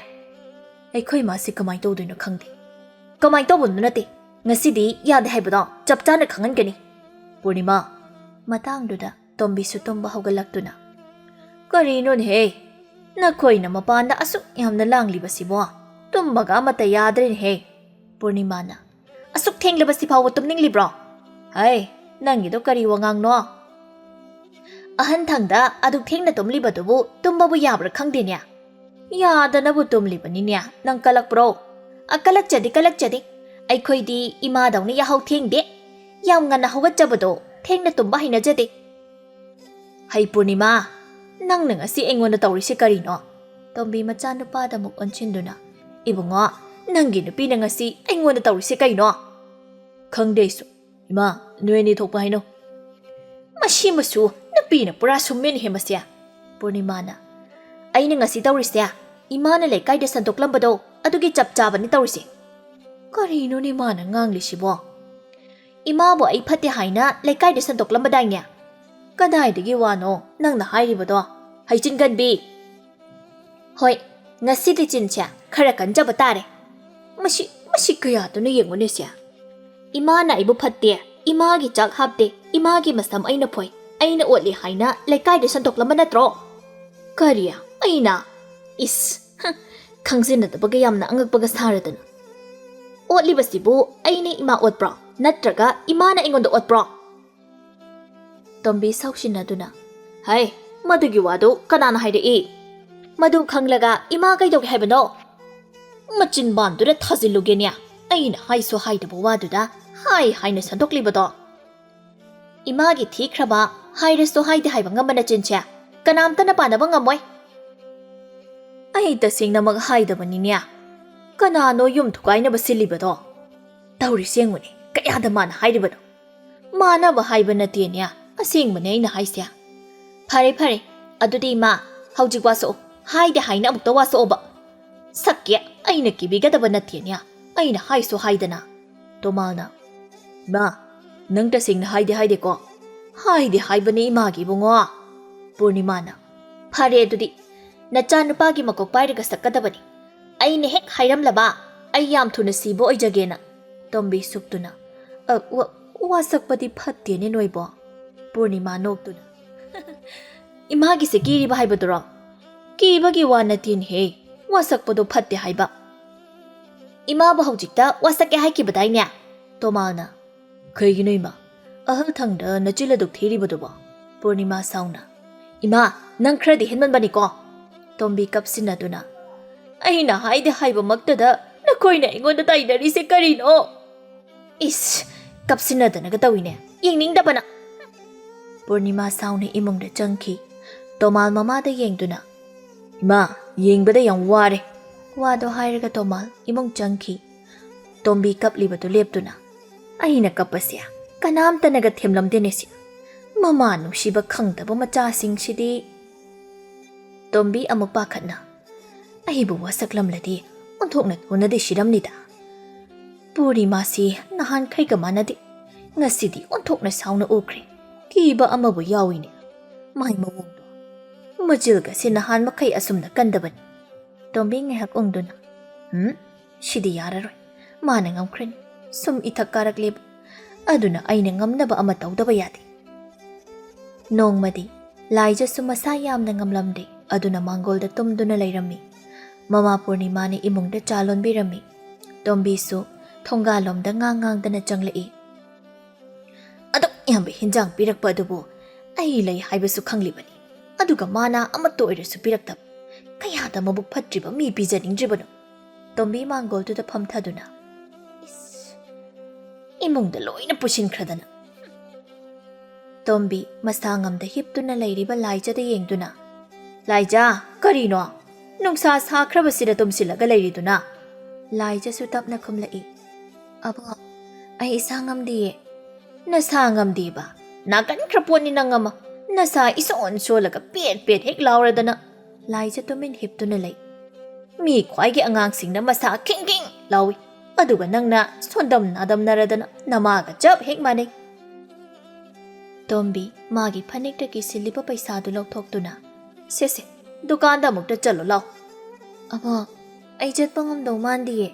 ꯑꯩꯈꯣꯏ ꯃꯥꯁꯤ ꯀꯃꯥꯏꯅ ꯇꯧꯗꯣꯏꯅꯣ ꯈꯪꯗꯦ꯫ ꯀꯃꯥꯏꯅ ꯇꯧꯕꯅꯣ ꯅꯠꯇꯦ, ꯉꯁꯤꯗꯤ ꯌꯥꯗꯦ ꯍꯥꯏꯕꯗꯣ ꯆꯞ ꯆꯥꯅ ꯈꯪꯍꯟꯒꯅꯤ꯫" ꯄꯨꯔꯅꯤꯃꯥ꯫ ꯃꯇꯥꯡꯗꯨꯗ ꯇꯣꯝꯕꯤꯁꯨ ꯇꯨꯝꯕ ꯍꯧꯒꯠꯂꯛꯇꯨꯅ, "ꯀꯔꯤꯅꯣꯅꯦꯍꯦ? ꯅꯈꯣꯏꯅ ꯃꯄꯥꯟꯗ ꯑꯁꯨꯛ ꯌꯥꯝꯅ ꯂꯥꯡꯂꯤꯕꯁꯤꯕꯣ? ꯇꯨꯝꯕꯒ ꯑꯃꯠꯇ ꯌꯥꯗ꯭ꯔꯦꯅꯦꯍꯦ꯫" ꯄꯨꯔꯅꯤꯃꯥꯅ, "ꯑꯁꯨꯛ ꯊꯦꯡꯂꯕꯁꯤ ꯐꯥꯎꯕ ꯇꯨꯝꯅꯤꯡꯂꯤꯕ꯭ꯔꯣ? ꯍꯩ, ꯅꯪꯒꯤꯗꯣ ꯀꯔꯤ ꯋꯥꯉꯥꯡꯅꯣ? ꯑꯍꯟ ꯊꯪꯗ ꯑꯗꯨꯛ ꯊꯦꯡꯅ ꯇꯨꯝꯂꯤꯕꯗꯨꯕꯨ ꯇꯨꯝꯕꯕꯨ ꯌꯥꯕ꯭ꯔꯥ ꯈꯪꯗꯦꯅꯦ꯫ ꯌꯥꯗꯅꯕꯨ ꯇꯨꯝꯂꯤꯕꯅꯤꯅꯦ꯫ ꯅꯪ ꯀꯂꯛꯄ꯭ꯔꯣ?" "ꯑ, ꯀꯂꯛꯆꯗꯦ, ꯀꯂꯛꯆꯗꯦ꯫ ꯑꯩꯈꯣꯏꯗꯤ ꯏꯃꯥꯗꯧꯅ ꯌꯥꯍꯧ ꯊꯦꯡꯗꯦ꯫ ꯌꯥꯝ ꯉꯟꯅ ꯍꯧꯒꯠꯆꯕꯗꯣ, ꯊꯦꯡꯅ ꯇꯨꯝꯕ ꯍꯩꯅꯖꯗꯦ꯫" "ꯍꯩ ꯄꯨꯔꯅꯤꯃꯥ, ꯅꯪꯅ ꯉꯁꯤ ꯑꯩꯉꯣꯟꯗ ꯇꯧꯔꯤꯁꯤ ꯀꯔꯤꯅꯣ?" ꯇꯣꯝꯕꯤ ꯃꯆꯥꯅꯨꯄꯥꯗ ꯑꯃꯨꯛ ꯑꯣꯟꯁꯤꯟꯗꯨꯅ, "ꯏꯕꯨꯡꯉꯣ, ꯅꯪꯒꯤ ꯅꯨꯄꯤꯅ ꯉꯁꯤ ꯑꯩꯉꯣꯟꯗ ꯇꯧꯔꯤꯁꯤ ꯀꯩꯅꯣ?" "ꯈꯪꯗꯦ ꯑꯩꯁꯨ꯫ ꯏꯃꯥ, ꯅꯣꯏ ꯑꯅꯤ ꯊꯣꯛꯄ ꯍꯥꯏꯅꯧ꯫" "ꯃꯁꯤꯃꯁꯨ ꯅꯨꯄꯤꯅ ꯄꯨꯔꯥ ꯁꯨꯝꯃꯦꯅꯦꯍꯦ ꯃꯁꯦ꯫" ꯄꯨꯔꯅꯤꯃꯥꯅ, "ꯑꯩꯅ ꯉꯁꯤ ꯇꯧꯔꯤꯁꯦ, ꯏꯃꯥꯅ ꯂꯩꯀꯥꯏꯗ ꯁꯟꯗꯣꯛꯂꯝꯕꯗꯣ ꯑꯗꯨꯒꯤ ꯆꯞ ꯆꯥꯕꯅꯤ ꯇꯧꯔꯤꯁꯦ꯫" "ꯀꯔꯤꯅꯣꯅꯦ ꯃꯥꯅ ꯉꯥꯡꯂꯤꯁꯤꯕꯣ?" "ꯏꯃꯥꯕꯨ ꯑꯩ ꯐꯠꯇꯦ ꯍꯥꯏꯅ ꯂꯩꯀꯥꯏꯗ ꯁꯟꯗꯣꯛꯂꯝꯕꯗꯥꯏꯅꯦ?" "ꯀꯗꯥꯏꯗꯒꯤ ꯋꯥꯅꯣ ꯅꯪꯅ ꯍꯥꯏꯔꯤꯕꯗꯣ, ꯍꯩꯆꯤꯟꯒꯟꯕꯤ?" "ꯍꯣꯏ, ꯉꯁꯤꯗꯤ ꯆꯤꯟꯁꯦ ꯈꯔ ꯀꯟꯖꯕ ꯇꯥꯔꯦ꯫ ꯃꯁꯤ, ꯃꯁꯤ ꯀꯌꯥꯗꯨꯅ ꯌꯦꯡꯉꯨꯅꯦꯁꯦ꯫ ꯏꯃꯥꯅ ꯑꯩꯕꯨ ꯐꯠꯇꯦ, ꯏꯃꯥꯒꯤ ꯆꯥꯛ ꯍꯥꯞꯇꯦ, ꯏꯃꯥꯒꯤ ꯃꯁꯝ ꯑꯩꯅ ꯐꯣꯏ, ꯑꯩꯅ ꯑꯣꯠꯂꯤ ꯍꯥꯏꯅ ꯂꯩꯀꯥꯏꯗ ꯁꯟꯗꯣꯛꯂꯝꯕ ꯅꯠꯇ꯭ꯔꯣ?" "ꯀꯔꯤ? ꯑꯩꯅ? ꯏꯁ, ꯍ, ꯈꯪꯖꯤꯟꯅꯗꯕꯒ ꯌꯥꯝꯅ ꯑꯉꯛꯄꯒ ꯁꯥꯔꯗꯅ꯫ ꯑꯣꯠꯂꯤꯕꯁꯤꯕꯨ ꯑꯩꯅ ꯏꯃꯥ ꯑꯣꯠꯄ꯭ꯔꯣ? ꯅꯠꯇ꯭ꯔꯒ ꯏꯃꯥꯅ ꯑꯩꯉꯣꯟꯗ ꯑꯣꯠꯄ꯭ꯔꯣ?" ꯇꯣꯝꯕꯤ ꯁꯥꯎꯁꯤꯟꯅꯗꯨꯅ, "ꯍꯩ, ꯃꯗꯨꯒꯤ ꯋꯥꯗꯨ ꯀꯅꯥꯅ ꯍꯥꯏꯔꯛꯏ? ꯃꯗꯨ ꯈꯪꯂꯒ ꯏꯃꯥ ꯀꯩꯗꯧꯒꯦ ꯍꯥꯏꯕꯅꯣ? ꯃꯆꯤꯟ ꯕꯥꯟꯗꯨꯗ ꯊꯥꯖꯤꯜꯂꯨꯒꯦꯅꯦ꯫ ꯑꯩꯅ ꯍꯥꯏꯁꯨ ꯍꯥꯏꯗꯕ ꯋꯥꯗꯨꯗ ꯍꯥꯏ ꯍꯥꯏꯅ ꯁꯟꯗꯣꯛꯂꯤꯕꯗꯣ꯫ ꯏꯃꯥꯒꯤ ꯊꯤꯈ꯭ꯔꯕ, ꯍꯥꯏꯔꯁꯨ ꯍꯥꯏꯗꯦ ꯍꯥꯏꯕ ꯉꯝꯕ ꯅꯆꯤꯟꯁꯦ ꯀꯅꯥꯝꯇꯅ ꯄꯥꯟꯅꯕ ꯉꯝꯃꯣꯏ꯫" "ꯑꯩ ꯇꯁꯦꯡꯅꯃꯛ ꯍꯥꯏꯗꯕꯅꯤꯅꯦ꯫ ꯀꯅꯥꯅꯣ ꯌꯨꯝ ꯊꯨꯒꯥꯏꯅꯕ ꯁꯤꯜꯂꯤꯕꯗꯣ? ꯇꯧꯔꯤꯁꯦ ꯌꯦꯡꯉꯨꯅꯦ, ꯀꯌꯥꯗ ꯃꯥꯅ ꯍꯥꯏꯔꯤꯕꯅꯣ? ꯃꯥꯅꯕ ꯍꯥꯏꯕ ꯅꯠꯇꯦꯅꯦ, ꯑꯁꯦꯡꯕꯅꯦ ꯑꯩꯅ ꯍꯥꯏꯁꯦ꯫" "ꯐꯔꯦ, ꯐꯔꯦ, ꯑꯗꯨꯗꯤ ꯏꯃꯥ, ꯍꯧꯖꯤꯛ ꯋꯥꯁꯛꯑꯣ, ꯍꯥꯏꯗꯦ ꯍꯥꯏꯅ ꯑꯃꯨꯛꯇ ꯋꯥꯁꯛꯑꯣꯕ꯫ ꯁꯛꯀꯦ, ꯑꯩꯅ ꯀꯤꯕꯤꯒꯗꯕ ꯅꯠꯇꯦꯅꯦ, ꯑꯩꯅ ꯍꯥꯏꯁꯨ ꯍꯥꯏꯗꯅ꯫" ꯇꯣꯃꯥꯜꯅ, "ꯏꯃꯥ, ꯅꯪ ꯇꯁꯦꯡꯅ ꯍꯥꯏꯗꯤ ꯍꯥꯏꯗꯦꯀꯣ?" "ꯍꯥꯏꯗꯤ ꯍꯥꯏꯕꯅꯦ ꯏꯃꯥꯒꯤ ꯏꯕꯨꯡꯉꯣ꯫" ꯄꯨꯔꯅꯤꯃꯥꯅ, "ꯐꯔꯦ ꯑꯗꯨꯗꯤ, ꯅꯆꯥꯅꯨꯄꯥꯒꯤ ꯃꯀꯣꯛ ꯄꯥꯏꯔꯒ ꯁꯛꯀꯗꯕꯅꯤ꯫ ꯑꯩꯅ ꯍꯦꯛ ꯍꯥꯏꯔꯝꯂꯕ, ꯑꯩ ꯌꯥꯝ ꯊꯨꯅ ꯁꯤꯕ ꯑꯣꯏꯖꯒꯦꯅ"꯫ ꯇꯣꯝꯕꯤ ꯁꯨꯛꯇꯨꯅ, "ꯑ, ꯋꯥ-, ꯋꯥꯁꯛꯄꯗꯤ ꯐꯠꯇꯦꯅꯦ ꯅꯣꯏꯕꯣ"꯫ ꯄꯨꯔꯅꯤꯃꯥ ꯅꯣꯛꯇꯨꯅ, "ꯏꯃꯥꯒꯤꯁꯦ ꯀꯤꯔꯤꯕ ꯍꯥꯏꯕꯗꯨꯔꯣ? ꯀꯤꯕꯒꯤ ꯋꯥ ꯅꯠꯇꯦꯅꯦꯍꯦ, ꯋꯥꯁꯛꯄꯗꯣ ꯐꯠꯇꯦ ꯍꯥꯏꯕ"꯫ "ꯏꯃꯥꯕꯨ ꯍꯧꯖꯤꯛꯇ ꯋꯥꯁꯛꯀꯦ ꯍꯥꯏꯈꯤꯕꯗꯥꯏꯅꯦ?" ꯇꯣꯃꯥꯜꯅ꯫ "ꯀꯩꯒꯤꯅꯣ ꯏꯃꯥ? ꯑꯍꯜ ꯊꯪꯗ ꯅꯆꯤꯜ ꯑꯗꯨꯛ ꯊꯤꯔꯤꯕꯗꯨꯕꯣ?" ꯄꯨꯔꯅꯤꯃꯥ ꯁꯥꯎꯅ꯫ "ꯏꯃꯥ, ꯅꯪ ꯈꯔꯗꯤ ꯍꯦꯟꯃꯟꯕꯅꯤꯀꯣ"꯫ ꯇꯣꯝꯕꯤ ꯀꯞꯁꯤꯟꯅꯗꯨꯅ, "ꯑꯩꯅ ꯍꯥꯏꯗꯦ ꯍꯥꯏꯕꯃꯛꯇꯗ ꯅꯈꯣꯏꯅ ꯑꯩꯉꯣꯟꯗ ꯇꯥꯏꯅꯔꯤꯁꯦ ꯀꯔꯤꯅꯣ?" "ꯏꯁ, ꯀꯞꯁꯤꯟꯅꯗꯅꯒ ꯇꯧꯏꯅꯦ, ꯌꯦꯡꯅꯤꯡꯗꯕꯅ"꯫ ꯄꯨꯔꯅꯤꯃꯥ ꯁꯥꯎꯅ ꯏꯃꯨꯡꯗ ꯆꯪꯈꯤ꯫ ꯇꯣꯃꯥꯜ ꯃꯃꯥꯗ ꯌꯦꯡꯗꯨꯅ, "ꯏꯃꯥ, ꯌꯦꯡꯕꯗ ꯌꯥꯝ ꯋꯥꯔꯦ"꯫ ꯋꯥꯗꯣ ꯍꯥꯏꯔꯒ ꯇꯣꯃꯥꯜ ꯏꯃꯨꯡ ꯆꯪꯈꯤ꯫ ꯇꯣꯝꯕꯤ ꯀꯞꯂꯤꯕꯗꯨ ꯂꯦꯞꯇꯨꯅ, "ꯑꯩꯅ ꯀꯞꯄꯁꯦ ꯀꯅꯥꯝꯇꯅꯒ ꯊꯦꯝꯂꯝꯗꯦꯅꯦ ꯁꯤ꯫ ꯃꯃꯥ ꯅꯨꯡꯁꯤꯕ ꯈꯪꯗꯕ ꯃꯆꯥꯁꯤꯡꯁꯤꯗꯤ"꯫ ꯇꯣꯝꯕꯤ ꯑꯃꯨꯛ ꯄꯥꯈꯠꯅ, "ꯑꯩꯕꯨ ꯋꯥꯁꯛꯂꯝꯂꯗꯤ ꯑꯣꯟꯊꯣꯛꯅ ꯊꯨꯅꯗꯤ ꯁꯤꯔꯝꯅꯤꯗ꯫ ꯄꯨꯔꯅꯤꯃꯥꯁꯤ ꯅꯍꯥꯟꯈꯩꯒ ꯃꯥꯟꯅꯗꯦ꯫ ꯉꯁꯤꯗꯤ ꯑꯣꯟꯊꯣꯛꯅ ꯁꯥꯎꯅ ꯎꯈ꯭ꯔꯦ꯫ ꯀꯤꯕ ꯑꯃꯕꯨ ꯌꯥꯎꯏꯅꯦ꯫ ꯃꯥꯏ ꯃꯑꯣꯡꯗꯣ꯫ ꯃꯆꯤꯜꯒꯁꯦ ꯅꯍꯥꯟ ꯃꯈꯩ ꯑꯁꯨꯝꯅ ꯀꯟꯗꯕꯅꯤ"꯫ ꯇꯣꯝꯕꯤ ꯉꯥꯏꯍꯥꯛ ꯎꯪꯗꯨꯅ, "ꯍꯨꯝ, ꯁꯤꯗꯤ ꯌꯥꯔꯔꯣꯏ꯫ ꯃꯥꯅ ꯉꯝꯈ꯭ꯔꯅꯤ꯫ ꯁꯨꯝ ꯏꯊꯛ ꯀꯥꯔꯛꯂꯦꯕ꯫ ꯑꯗꯨꯅ ꯑꯩꯅ ꯉꯝꯅꯕ ꯑꯃ ꯇꯧꯗꯕ ꯌꯥꯗꯦ"꯫ ꯅꯣꯡꯃꯗꯤ ꯂꯥꯏꯖꯁꯨ ꯃꯁꯥ ꯌꯥꯝꯅ ꯉꯝꯂꯝꯗꯦ, ꯑꯗꯨꯅ ꯃꯥꯡꯒꯣꯜꯗ ꯇꯨꯝꯗꯨꯅ ꯂꯩꯔꯝꯃꯤ꯫ ꯃꯃꯥ ꯄꯨꯔꯅꯤꯃꯥꯅ ꯏꯃꯨꯡꯗ ꯆꯥ ꯂꯣꯟꯕꯤꯔꯝꯃꯤ꯫ ꯇꯣꯝꯕꯤꯁꯨ ꯊꯣꯡꯒꯥꯜꯂꯣꯝꯗ ꯉꯥꯡ ꯉꯥꯡꯗꯅ ꯆꯪꯂꯛꯏ꯫ "ꯑꯗꯨꯛ ꯌꯥꯝꯕ ꯍꯤꯟꯖꯥꯡ ꯄꯤꯔꯛꯄ ꯑꯗꯨꯕꯨ ꯑꯩ ꯂꯩ ꯍꯥꯏꯕꯁꯨ ꯈꯪꯂꯤꯕꯅꯤ, ꯑꯗꯨꯒ ꯃꯥꯅ ꯑꯃꯠꯇ ꯑꯣꯏꯔꯁꯨ ꯄꯤꯔꯛꯇꯕ꯫ ꯀꯌꯥꯗ ꯃꯕꯨꯛ ꯐꯠꯇ꯭ꯔꯤꯕ ꯃꯤ ꯄꯤꯖꯅꯤꯡꯗ꯭ꯔꯤꯕꯅꯣ?" ꯇꯣꯝꯕꯤ ꯃꯥꯡꯒꯣꯜꯗꯨꯗ ꯐꯝꯊꯗꯨꯅ, "ꯏꯁ, ꯏꯃꯨꯡꯗ ꯂꯣꯏꯅ ꯄꯨꯁꯤꯟꯈ꯭ꯔꯗꯅ"꯫ ꯇꯣꯝꯕꯤ ꯃꯁꯥ ꯉꯝꯗ ꯍꯤꯞꯇꯨꯅ ꯂꯩꯔꯤꯕ ꯂꯥꯏꯖꯗ ꯌꯦꯡꯗꯨꯅ, "ꯂꯥꯏꯖ, ꯀꯔꯤꯅꯣ? ꯅꯨꯡꯁꯥ ꯁꯥꯈ꯭ꯔꯕꯁꯤꯗ ꯇꯨꯝꯁꯤꯜꯂꯒ ꯂꯩꯔꯤꯗꯨꯅ?" ꯂꯥꯏꯖꯁꯨ ꯇꯞꯅ ꯈꯨꯝꯂꯛꯏ, "ꯑꯕꯣ, ꯑꯩ ꯏꯁꯥ ꯉꯝꯗꯤꯌꯦ"꯫ "ꯅꯁꯥ ꯉꯝꯗꯦꯕ? ꯅꯥꯒꯟꯈ꯭ꯔ ꯄꯣꯠꯅꯤ ꯅꯪ ꯑꯃ꯫ ꯅꯁꯥ ꯏꯁꯣꯟ ꯁꯣꯜꯂꯒ ꯄꯦꯠ ꯄꯦꯠ ꯍꯦꯛ ꯂꯥꯎꯔꯗꯅ"꯫ ꯂꯥꯏꯖ ꯇꯨꯃꯤꯟ ꯍꯤꯞꯇꯨꯅ ꯂꯩ꯫ "ꯃꯤ ꯈ꯭ꯋꯥꯏꯒꯤ ꯑꯉꯥꯡꯁꯤꯡꯅ ꯃꯁꯥ ꯈꯤꯡ ꯈꯤꯡ ꯂꯥꯎꯏ, ꯑꯗꯨꯒ ꯅꯪꯅ ꯁꯣꯟꯗꯝ ꯅꯥꯗꯝꯅꯔꯗꯅ ꯅꯃꯥꯒ ꯆꯞ ꯍꯦꯛ ꯃꯥꯟꯅꯩ"꯫ ꯇꯣꯝꯕꯤ ꯃꯥꯒꯤ ꯐꯅꯦꯛꯇꯒꯤ ꯁꯤꯜꯂꯤꯕ ꯄꯩꯁꯥꯗꯨ ꯂꯧꯊꯣꯛꯇꯨꯅ, "ꯁꯦ ꯁꯦ, ꯗꯨꯀꯥꯟꯗ ꯑꯃꯨꯛꯇ ꯆꯠꯂꯣ ꯂꯥꯎ꯫" "ꯑꯕꯣꯛ, ꯑꯩ ꯆꯠꯄ ꯉꯝꯗꯧ ꯃꯥꯟꯗꯤꯌꯦ꯫"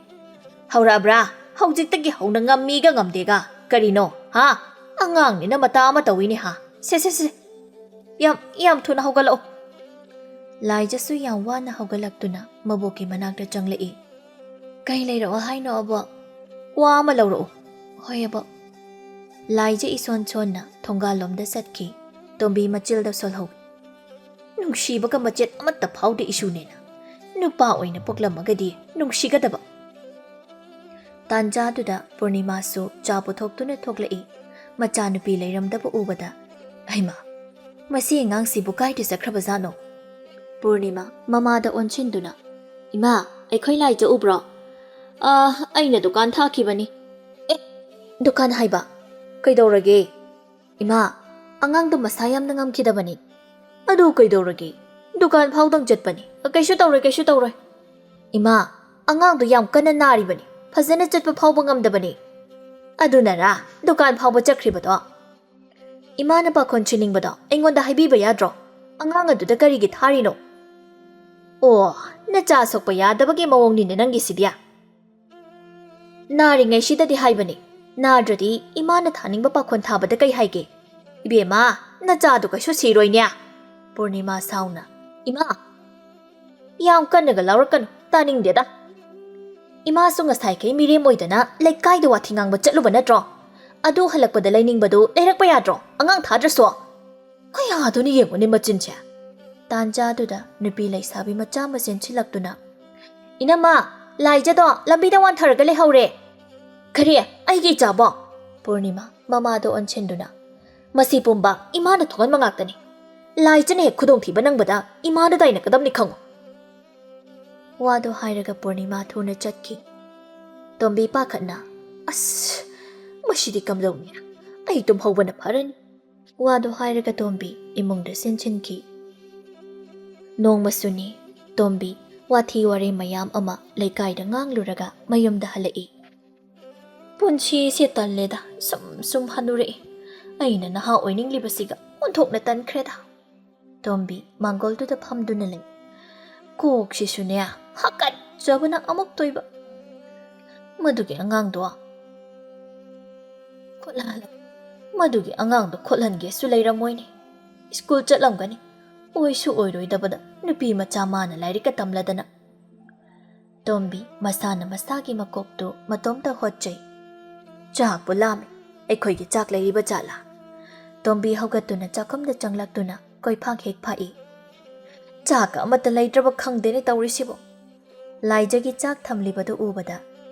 "ꯍꯧꯔꯛꯑꯕ꯭ꯔꯥ? ꯍꯧꯖꯤꯛꯇꯒꯤ ꯍꯧꯅ ꯉꯝꯃꯤꯒ ꯉꯝꯗꯦꯒ꯫ ꯀꯔꯤꯅꯣ, ꯍꯥ? ꯑꯉꯥꯡꯅꯤꯅ ꯃꯇꯥ ꯑꯃ ꯇꯧꯏꯅꯦ, ꯍꯥ? ꯁꯦ, ꯁꯦ, ꯁꯦ꯫ ꯌꯥꯝ, ꯌꯥꯝ ꯊꯨꯅ ꯍꯧꯒꯠꯂꯛꯑꯣ꯫" ꯂꯥꯏꯖꯁꯨ ꯌꯥꯝ ꯋꯥꯅ ꯍꯧꯒꯠꯂꯛꯇꯨꯅ ꯃꯕꯣꯛꯀꯤ ꯃꯅꯥꯛꯇ ꯆꯪꯂꯛꯏ꯫ "ꯀꯩ ꯂꯩꯔꯛꯑꯣ ꯍꯥꯏꯅꯣ, ꯑꯕꯣꯛ?" "ꯋꯥ ꯑꯃ ꯂꯧꯔꯛꯑꯣ꯫" "ꯍꯣꯏ, ꯑꯕꯣꯛ꯫" ꯂꯥꯏꯖ ꯏꯁꯣꯟ ꯁꯣꯟꯅ ꯊꯣꯡꯒꯥꯜꯂꯣꯝꯗ ꯆꯠꯈꯤ꯫ ꯇꯣꯝꯕꯤ ꯃꯆꯤꯜꯗ ꯁꯣꯜꯍꯧꯏ꯫ "ꯅꯨꯡꯁꯤꯕꯒ ꯃꯆꯦꯠ ꯑꯃꯠꯇ ꯐꯥꯎꯗꯦ ꯏꯁꯨꯅꯦꯅ꯫ ꯅꯨꯄꯥ ꯑꯣꯏꯅ ꯄꯣꯛꯂꯝꯃꯒꯗꯤ ꯅꯨꯡꯁꯤꯒꯗꯕ꯫" ꯇꯥꯟꯖꯥꯗꯨꯗ ꯄꯨꯔꯅꯤꯃꯥꯁꯨ ꯆꯥ ꯄꯨꯊꯣꯛꯇꯨꯅ ꯊꯣꯛꯂꯛꯏ꯫ ꯃꯆꯥꯅꯨꯄꯤ ꯂꯩꯔꯝꯗꯕ ꯎꯕꯗ, "ꯍꯩꯃꯥ, ꯃꯁꯤ ꯑꯉꯥꯡꯁꯤꯕꯨ ꯀꯥꯏꯗ ꯆꯠꯈ꯭ꯔꯕꯖꯥꯠꯅꯣ?" ꯄꯨꯔꯅꯤꯃꯥ ꯃꯃꯥꯗ ꯑꯣꯟꯁꯤꯟꯗꯨꯅ, "ꯏꯃꯥ, ꯑꯩꯈꯣꯏ ꯂꯥꯏꯖ ꯎꯕ꯭ꯔꯣ?" "ꯑ, ꯑꯩꯅ ꯗꯨꯀꯥꯟ ꯊꯥꯈꯤꯕꯅꯤ꯫" "ꯑꯦ, ꯗꯨꯀꯥꯟ ꯍꯥꯏꯕ? ꯀꯩꯗꯧꯔꯒꯦ?" "ꯏꯃꯥ, ꯑꯉꯥꯡꯗꯣ ꯃꯁꯥ ꯌꯥꯝꯅ ꯉꯝꯈꯤꯗꯕꯅꯤ꯫" "ꯑꯗꯨ ꯀꯩꯗꯧꯔꯒꯦ? ꯗꯨꯀꯥꯟ ꯐꯥꯎꯗꯪ ꯆꯠꯄꯅꯤ꯫ ꯀꯩꯁꯨ ꯇꯧꯔꯣꯏ, ꯀꯩꯁꯨ ꯇꯧꯔꯣꯏ꯫" "ꯏꯃꯥ, ꯑꯉꯥꯡꯗꯣ ꯌꯥꯝ ꯀꯟꯅ ꯅꯥꯔꯤꯕꯅꯤ꯫ ꯐꯖꯅ ꯆꯠꯄ ꯐꯥꯎꯕ ꯉꯝꯗꯕꯅꯤ꯫" "ꯑꯗꯨꯅꯔꯥ ꯗꯨꯀꯥꯟ ꯐꯥꯎꯕ ꯆꯠꯈ꯭ꯔꯤꯕꯗꯣ?" "ꯏꯃꯥꯅ ꯄꯥꯈꯣꯟ ꯁꯤꯅꯤꯡꯕꯗꯣ ꯑꯩꯉꯣꯟꯗ ꯍꯥꯏꯕꯤꯕ ꯌꯥꯗ꯭ꯔꯣ? ꯑꯉꯥꯡ ꯑꯗꯨꯗ ꯀꯔꯤꯒꯤ ꯊꯥꯔꯤꯅꯣ?" "ꯑꯣ, ꯅꯆꯥ ꯁꯣꯛꯄ ꯌꯥꯗꯕꯒꯤ ꯃꯑꯣꯡꯅꯤꯅꯦ ꯅꯪꯒꯤꯁꯤꯗꯤ꯫" "ꯅꯥꯔꯤꯉꯩꯁꯤꯗꯗꯤ ꯍꯥꯏꯕꯅꯤ꯫ ꯅꯥꯗ꯭ꯔꯗꯤ ꯏꯃꯥꯅ ꯊꯥꯅꯤꯡꯕ ꯄꯥꯈꯣꯟ ꯊꯥꯕꯗ ꯀꯩ ꯍꯥꯏꯒꯦ? ꯏꯕꯦꯝꯃ, ꯅꯆꯥꯗꯣ ꯀꯩꯁꯨ ꯁꯤꯔꯣꯏꯅꯦ꯫" ꯄꯨꯔꯅꯤꯃꯥ ꯁꯥꯎꯅ, "ꯏꯃꯥ, ꯌꯥꯝ ꯀꯟꯅꯒ ꯂꯥꯎꯔꯛꯀꯅꯨ, ꯇꯥꯅꯤꯡꯗꯦꯗ꯫ ꯏꯃꯥꯁꯨ ꯉꯁꯥꯏꯈꯩ ꯃꯤꯔꯦꯝ ꯑꯣꯏꯗꯅ ꯂꯩꯀꯥꯏꯗ ꯋꯥꯊꯤ ꯉꯥꯡꯕ ꯆꯠꯂꯨꯕ ꯅꯠꯇ꯭ꯔꯣ? ꯑꯗꯨ ꯍꯜꯂꯛꯄꯗ ꯂꯩꯅꯤꯡꯕꯗꯣ ꯂꯩꯔꯛꯄ ꯌꯥꯗ꯭ꯔꯣ, ꯑꯉꯥꯡ ꯊꯥꯗ꯭ꯔꯁꯨ?" ꯀꯌꯥꯗꯨꯅ ꯌꯦꯡꯉꯨꯅꯦ ꯃꯆꯤꯟꯁꯦ꯫ ꯇꯥꯟꯖꯥꯗꯨꯗ ꯅꯨꯄꯤ ꯂꯩꯁꯥꯕꯤ ꯃꯆꯥ ꯑꯃ ꯆꯦꯟꯁꯤꯜꯂꯛꯇꯨꯅ, "ꯏꯅꯝꯃ, ꯂꯥꯏꯖꯗꯣ ꯂꯝꯕꯤꯗ ꯋꯥꯟꯊꯔꯒ ꯂꯩꯍꯧꯔꯦ꯫" "ꯀꯔꯤ? ꯑꯩꯒꯤ ꯏꯆꯥꯕꯣ?" ꯄꯨꯔꯅꯤꯃꯥ ꯃꯃꯥꯗ ꯑꯣꯟꯁꯤꯟꯗꯨꯅ, "ꯃꯁꯤ ꯄꯨꯝꯕ ꯏꯃꯥꯅ ꯊꯣꯛꯍꯟꯕ ꯉꯥꯛꯇꯅꯤ꯫ ꯂꯥꯏꯖꯅ ꯍꯦꯛ ꯈꯨꯗꯣꯡꯊꯤꯕ ꯅꯪꯕꯗ ꯏꯃꯥꯗ ꯇꯥꯏꯅꯒꯗꯕꯅꯤ ꯈꯪꯉꯨ꯫" ꯋꯥꯗꯣ ꯍꯥꯏꯔꯒ ꯄꯨꯔꯅꯤꯃꯥ ꯊꯨꯅ ꯆꯠꯈꯤ꯫ ꯇꯣꯝꯕꯤ ꯄꯥꯈꯠꯅ, "ꯑꯁ, ꯃꯁꯤꯗꯤ ꯀꯝꯗꯧꯅꯤ? ꯑꯩ ꯇꯨꯝꯍꯧꯕꯅ ꯐꯔꯅꯤ꯫" ꯋꯥꯗꯣ ꯍꯥꯏꯔꯒ ꯇꯣꯝꯕꯤ ꯏꯃꯨꯡꯗ ꯆꯦꯟꯁꯤꯟꯈꯤ꯫ ꯅꯣꯡꯃꯁꯨꯅꯤ, ꯇꯣꯝꯕꯤ ꯋꯥꯊꯤ ꯋꯥꯔꯦꯝ ꯃꯌꯥꯝ ꯑꯃ ꯂꯩꯀꯥꯏꯗ ꯉꯥꯡꯂꯨꯔꯒ ꯃꯌꯨꯝꯗ ꯍꯜꯂꯛꯏ꯫ "ꯄꯨꯟꯁꯤꯁꯦ ꯇꯜꯂꯦꯗ, ꯁꯨꯝ ꯁꯨꯝ ꯍꯟꯅꯨꯔꯛꯑꯦ꯫ ꯑꯩꯅ ꯅꯍꯥ ꯑꯣꯏꯅꯤꯡꯂꯤꯕꯁꯤꯒ ꯑꯣꯟꯊꯣꯛꯅ ꯇꯟꯈ꯭ꯔꯦꯗ꯫ ꯇꯣꯝꯕꯤ ꯃꯥꯡꯒꯣꯜꯗꯨꯗ ꯐꯝꯗꯨꯅ ꯂꯩ꯫ ꯀꯣꯛꯁꯤꯁꯨꯅꯦ, ꯍꯥꯀꯠꯆꯕꯅ ꯑꯃꯨꯛꯇꯣꯏꯕ꯫ ꯃꯗꯨꯒꯤ ꯑꯉꯥꯡꯗꯣ ꯈꯣꯠꯍꯜꯂ-, ꯃꯗꯨꯒꯤ ꯑꯉꯥꯡꯗꯣ ꯈꯣꯠꯍꯟꯒꯦꯁꯨ ꯂꯩꯔꯝꯃꯣꯏꯅꯦ꯫ ꯁ꯭ꯀꯨꯜ ꯆꯠꯂꯝꯒꯅꯤ꯫ ꯑꯣꯏꯁꯨ ꯑꯣꯏꯔꯣꯏꯗꯕꯗ ꯅꯨꯄꯤ ꯃꯆꯥ ꯃꯥꯅ ꯂꯥꯏꯔꯤꯛꯀ ꯇꯝꯂꯗꯅ꯫ ꯇꯣꯝꯕꯤ ꯃꯁꯥꯅ ꯃꯁꯥꯒꯤ ꯃꯀꯣꯛꯇꯨ ꯃꯇꯣꯝꯇ ꯍꯣꯠꯆꯩ꯫ ꯆꯥꯛꯄꯨ ꯂꯥꯝꯃꯤ꯫ ꯑꯩꯈꯣꯏꯒꯤ ꯆꯥꯛ ꯂꯩꯔꯤꯕ ꯖꯥꯠꯂꯥ? ꯇꯣꯝꯕꯤ ꯍꯧꯒꯠꯇꯨꯅ ꯆꯥꯛꯈꯨꯝꯗ ꯆꯪꯂꯛꯇꯨꯅ ꯀꯣꯏꯐꯥꯛ ꯍꯦꯛ ꯐꯥꯛꯏ꯫ ꯆꯥꯛꯀ ꯑꯃꯠꯇ ꯂꯩꯇ꯭ꯔꯕ ꯈꯪꯗꯦꯅꯦ ꯇꯧꯔꯤꯁꯤꯕꯨ꯫ ꯂꯥꯏꯖꯒꯤ ꯆꯥꯛ ꯊꯝꯂꯤꯕꯗꯨ ꯎꯕꯗ,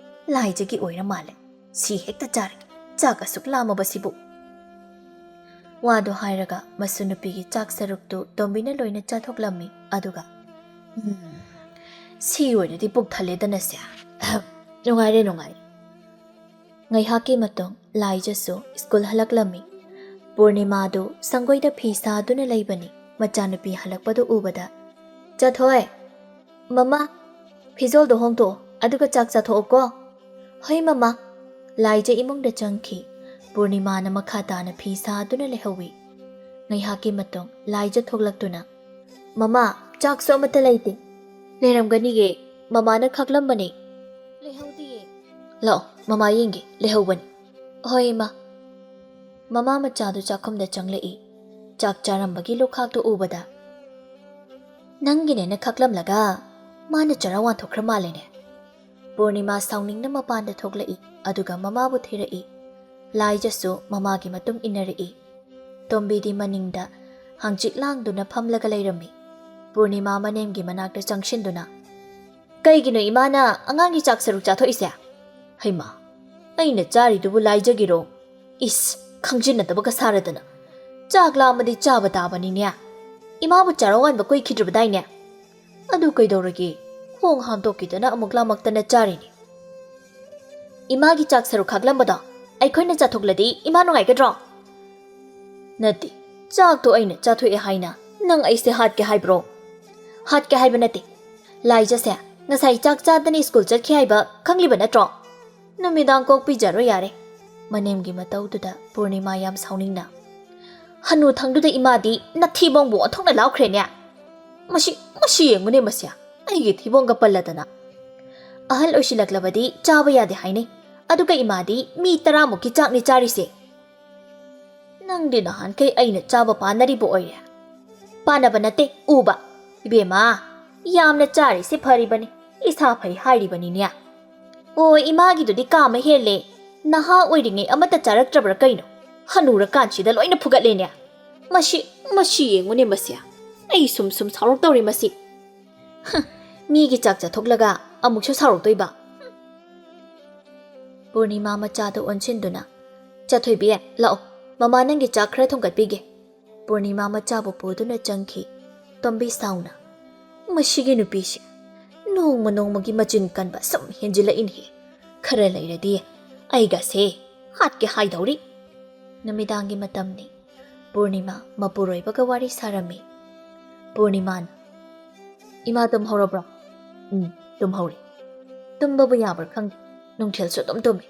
"ꯂꯥꯏꯖꯒꯤ ꯑꯣꯏꯔ ꯃꯥꯜꯂꯦ꯫ ꯁꯤ ꯍꯦꯛꯇ ꯆꯥꯔꯒꯦ꯫ ꯆꯥꯛ ꯑꯁꯨꯛ ꯂꯥꯝꯃꯕꯁꯤꯕꯨ꯫" ꯋꯥꯗꯨ ꯍꯥꯏꯔꯒ ꯃꯁꯨ ꯅꯨꯄꯤꯒꯤ ꯆꯥꯛ ꯁꯔꯨꯛꯇꯨ ꯇꯣꯝꯕꯤꯅ ꯂꯣꯏꯅ ꯆꯥꯊꯣꯛꯂꯝꯃꯤ꯫ ꯑꯗꯨꯒ, "ꯎꯝ, ꯁꯤ ꯑꯣꯏꯔꯗꯤ ꯄꯨꯛ ꯊꯜꯂꯦꯗꯅꯁꯦ꯫ ꯅꯨꯡꯉꯥꯏꯔꯦ, ꯅꯨꯡꯉꯥꯏꯔꯦ꯫" ꯉꯥꯏꯍꯥꯛꯀꯤ ꯃꯇꯨꯡ ꯂꯥꯏꯖꯁꯨ ꯁ꯭ꯀꯨꯜ ꯍꯜꯂꯛꯂꯝꯃꯤ꯫ ꯄꯨꯔꯅꯤꯃꯥꯗꯨ ꯁꯪꯒꯣꯏꯗ ꯐꯤ ꯁꯥꯗꯨꯅ ꯂꯩꯕꯅꯤ꯫ ꯃꯆꯥꯅꯨꯄꯤ ꯍꯜꯂꯛꯄꯗꯨ ꯎꯕꯗ, "ꯆꯥꯊꯣꯏ, ꯃꯃꯥ, ꯐꯤꯖꯣꯜꯗꯣ ꯍꯣꯡꯗꯣꯛꯑꯣ, ꯑꯗꯨꯒ ꯆꯥꯛ ꯆꯥꯊꯣꯛꯑꯣꯀꯣ꯫" "ꯍꯣꯏ ꯃꯃꯥ꯫" ꯂꯥꯏꯖ ꯏꯃꯨꯡꯗ ꯆꯪꯈꯤ꯫ ꯄꯨꯔꯅꯤꯃꯥꯅ ꯃꯈꯥ ꯇꯥꯅ ꯐꯤ ꯁꯥꯗꯨꯅ ꯂꯩꯍꯧꯏ꯫ ꯉꯥꯏꯍꯥꯛꯀꯤ ꯃꯇꯨꯡ ꯂꯥꯏꯖ ꯊꯣꯛꯂꯛꯇꯨꯅ, "ꯃꯃꯥ, ꯆꯥꯛꯁꯨ ꯑꯃꯠꯇ ꯂꯩꯇꯦ꯫" "ꯂꯩꯔꯝꯒꯅꯤꯌꯦ, ꯃꯃꯥꯅ ꯈꯥꯛꯂꯝꯕꯅꯦ꯫" "ꯂꯩꯍꯧꯗꯤꯌꯦ꯫" "ꯂꯥꯛꯑꯣ, ꯃꯃꯥ ꯌꯦꯡꯒꯦ, ꯂꯩꯍꯧꯕꯅꯤ꯫" "ꯍꯣꯏ ꯏꯃꯥ꯫" ꯃꯃꯥ ꯃꯆꯥꯗꯨ ꯆꯥꯛꯈꯨꯝꯗ ꯆꯪꯂꯛꯏ꯫ ꯆꯥꯛ ꯆꯥꯔꯝꯕꯒꯤ ꯂꯨꯈꯥꯛꯇꯨ ꯎꯕꯗ, "ꯅꯪꯒꯤꯅꯦꯅ ꯈꯥꯛꯂꯝꯂꯒ ꯃꯥꯅ ꯆꯔꯥ ꯋꯥꯟꯊꯣꯛꯈ꯭ꯔ ꯃꯥꯜꯂꯦꯅꯦ꯫" ꯄꯨꯔꯅꯤꯃꯥ ꯁꯥꯎꯅꯤꯡꯅ ꯃꯄꯥꯟꯗ ꯊꯣꯛꯂꯛꯏ, ꯑꯗꯨꯒ ꯃꯃꯥꯕꯨ ꯊꯤꯔꯛꯏ꯫ ꯂꯥꯏꯖꯁꯨ ꯃꯃꯥꯒꯤ ꯃꯇꯨꯡ ꯏꯟꯅꯔꯛꯏ꯫ ꯇꯣꯝꯕꯤꯗꯤ ꯃꯅꯤꯡꯗ ꯍꯥꯡꯆꯤꯛ ꯂꯥꯡꯗꯨꯅ ꯐꯝꯂꯒ ꯂꯩꯔꯝꯃꯤ꯫ ꯄꯨꯔꯅꯤꯃꯥ ꯃꯅꯦꯝꯒꯤ ꯃꯅꯥꯛꯇ ꯆꯪꯁꯤꯟꯗꯨꯅ, "ꯀꯩꯒꯤꯅꯣ ꯏꯃꯥꯅ ꯑꯉꯥꯡꯒꯤ ꯆꯥꯛ ꯁꯔꯨꯛ ꯆꯥꯊꯣꯛꯏꯁꯦ?" "ꯍꯩꯃꯥ, ꯑꯩꯅ ꯆꯥꯔꯤꯗꯨꯕꯨ ꯂꯥꯏꯖꯒꯤꯔꯣ? ꯏꯁ, ꯈꯪꯖꯤꯟꯅꯗꯕꯒ ꯁꯥꯔꯗꯅ꯫ ꯆꯥꯛ ꯂꯥꯝꯃꯗꯤ ꯆꯥꯕ ꯇꯥꯕꯅꯤꯅꯦ꯫ ꯏꯃꯥꯕꯨ ꯆꯥꯔꯥ ꯋꯥꯟꯕ ꯀꯨꯏꯈꯤꯗ꯭ꯔꯕꯗꯥꯏꯅꯦ? ꯑꯗꯨ ꯀꯩꯗꯧꯔꯒꯦ? ꯈꯣꯡ ꯍꯥꯝꯗꯣꯛꯈꯤꯗꯅ ꯑꯃꯨꯛ ꯂꯥꯝꯃꯛꯇꯅ ꯆꯥꯔꯤꯅꯤ꯫" "ꯏꯃꯥꯒꯤ ꯆꯥꯛ ꯁꯔꯨꯛ ꯈꯥꯛꯂꯝꯕꯗꯣ ꯑꯩꯈꯣꯏꯅ ꯆꯥꯊꯣꯛꯂꯗꯤ ꯏꯃꯥ ꯅꯨꯡꯉꯥꯏꯒꯗ꯭ꯔꯣ?" "ꯅꯠꯇꯦ, ꯆꯥꯛꯇꯣ ꯑꯩꯅ ꯆꯥꯊꯣꯛꯑꯦ ꯍꯥꯏꯅ ꯅꯪ ꯑꯩꯁꯦ ꯍꯥꯠꯀꯦ ꯍꯥꯏꯕ꯭ꯔꯣ?" "ꯍꯥꯠꯀꯦ ꯍꯥꯏꯕ ꯅꯠꯇꯦ꯫ ꯂꯥꯏꯖꯁꯦ ꯉꯁꯥꯏ ꯆꯥꯛ ꯆꯥꯗꯅ ꯁ꯭ꯀꯨꯜ ꯆꯠꯈꯤ ꯍꯥꯏꯕ ꯈꯪꯂꯤꯕ ꯅꯠꯇ꯭ꯔꯣ? ꯅꯨꯃꯤꯗꯥꯡ ꯀꯣꯛ ꯄꯤꯖꯔꯣ ꯌꯥꯔꯦ꯫ ꯃꯅꯦꯝꯒꯤ ꯃꯇꯧꯗꯨꯗ ꯄꯨꯔꯅꯤꯃꯥ ꯌꯥꯝ ꯁꯥꯎꯅꯤꯡꯅ, "ꯍꯅꯨꯊꯪꯗꯨꯗ ꯏꯃꯥꯗꯤ ꯅꯊꯤꯕꯣꯡꯕꯨ ꯑꯣꯟꯊꯣꯛꯅ ꯂꯥꯎꯈ꯭ꯔꯦꯅꯦ꯫ ꯃꯁꯤ, ꯃꯁꯤ ꯌꯦꯡꯉꯨꯅꯦ ꯃꯁꯤ, ꯑꯩꯒꯤ ꯊꯤꯕꯣꯡꯒ ꯄꯜꯂꯗꯅ꯫ ꯑꯍꯜ ꯑꯣꯏꯁꯤꯜꯂꯛꯂꯕꯗꯤ ꯆꯥꯕ ꯌꯥꯗꯦ ꯍꯥꯏꯅꯩ, ꯑꯗꯨꯒ ꯏꯃꯥꯗꯤ ꯃꯤ ꯇꯔꯥꯃꯨꯛꯀꯤ ꯆꯥꯛꯅꯤ ꯆꯥꯔꯤꯁꯦ꯫ ꯅꯪꯗꯤ ꯅꯍꯥꯟꯈꯩ ꯑꯩꯅ ꯆꯥꯕ ꯄꯥꯟꯅꯔꯤꯕ ꯑꯣꯏꯔꯦ?" "ꯄꯥꯟꯅꯕ ꯅꯠꯇꯦ, ꯎꯕ꯫ ꯏꯕꯦꯝꯃ, ꯌꯥꯝꯅ ꯆꯥꯔꯤꯁꯦ ꯐꯔꯤꯕꯅꯤ, ꯏꯁꯥ ꯐꯩ ꯍꯥꯏꯔꯤꯕꯅꯤꯅꯦ꯫ ꯑꯣ, ꯏꯃꯥꯒꯤꯗꯨꯗꯤ ꯀꯥ ꯑꯃ ꯍꯦꯜꯂꯦ꯫ ꯅꯍꯥ ꯑꯣꯏꯔꯤꯉꯩ ꯑꯃꯠꯇ ꯆꯥꯔꯛꯇ꯭ꯔꯕ꯭ꯔꯥ ꯀꯩꯅꯣ? ꯍꯅꯨꯔꯀꯥꯟꯁꯤꯗ ꯂꯣꯏꯅ ꯐꯨꯒꯠꯂꯦꯅꯦ꯫ ꯃꯁꯤ, ꯃꯁꯤ ꯌꯦꯡꯉꯨꯅꯦ ꯃꯁꯤ꯫ ꯑꯩ ꯁꯨꯝ ꯁꯨꯝ ꯁꯥꯎꯔꯛꯇꯧꯔꯤ ꯃꯁꯤ꯫ ꯍ, ꯃꯤꯒꯤ ꯆꯥꯛ ꯆꯥꯊꯣꯛꯂꯒ ꯑꯃꯨꯛꯁꯨ ꯁꯥꯎꯔꯛꯇꯣꯏꯕ?" ꯄꯨꯔꯅꯤꯃꯥ ꯃꯆꯥꯗ ꯑꯣꯟꯁꯤꯟꯗꯨꯅ, "ꯆꯥꯊꯣꯏꯕꯤ, ꯂꯥꯛꯑꯣ, ꯃꯃꯥ ꯅꯪꯒꯤ ꯆꯥꯛ ꯈꯔ ꯊꯣꯡꯒꯠꯄꯤꯒꯦ꯫" ꯄꯨꯔꯅꯤꯃꯥ ꯃꯆꯥꯕꯨ ꯄꯨꯗꯨꯅ ꯆꯪꯈꯤ꯫ ꯇꯣꯝꯕꯤ ꯁꯥꯎꯅ, "ꯃꯁꯤꯒꯤ ꯅꯨꯄꯤꯁꯤ ꯅꯣꯡꯃ ꯅꯣꯡꯃꯒꯤ ꯃꯆꯤꯟ ꯀꯟꯕ ꯁꯨꯝ ꯍꯦꯟꯖꯤꯜꯂꯛꯏꯅꯦ꯫ ꯈꯔ ꯂꯩꯔꯗꯤ ꯑꯩꯒꯁꯦ ꯍꯥꯠꯀꯦ ꯍꯥꯏꯗꯧꯔꯤ꯫" ꯅꯨꯃꯤꯗꯥꯡꯒꯤ ꯃꯇꯝꯅꯤ꯫ ꯄꯨꯔꯅꯤꯃꯥ ꯃꯄꯨꯔꯣꯏꯕꯒ ꯋꯥꯔꯤ ꯁꯥꯔꯝꯃꯤ꯫ ꯄꯨꯔꯅꯤꯃꯥꯅ, "ꯏꯃꯥ ꯇꯨꯝꯍꯧꯔꯕ꯭ꯔꯣ?" "ꯎꯝ, ꯇꯨꯝꯍꯧꯔꯤ꯫ ꯇꯨꯝꯕꯕꯨ ꯌꯥꯕ꯭ꯔꯥ ꯈꯪꯗꯦ, ꯅꯨꯡꯊꯤꯜꯁꯨ ꯑꯗꯨꯝ ꯇꯨꯝꯃꯤ꯫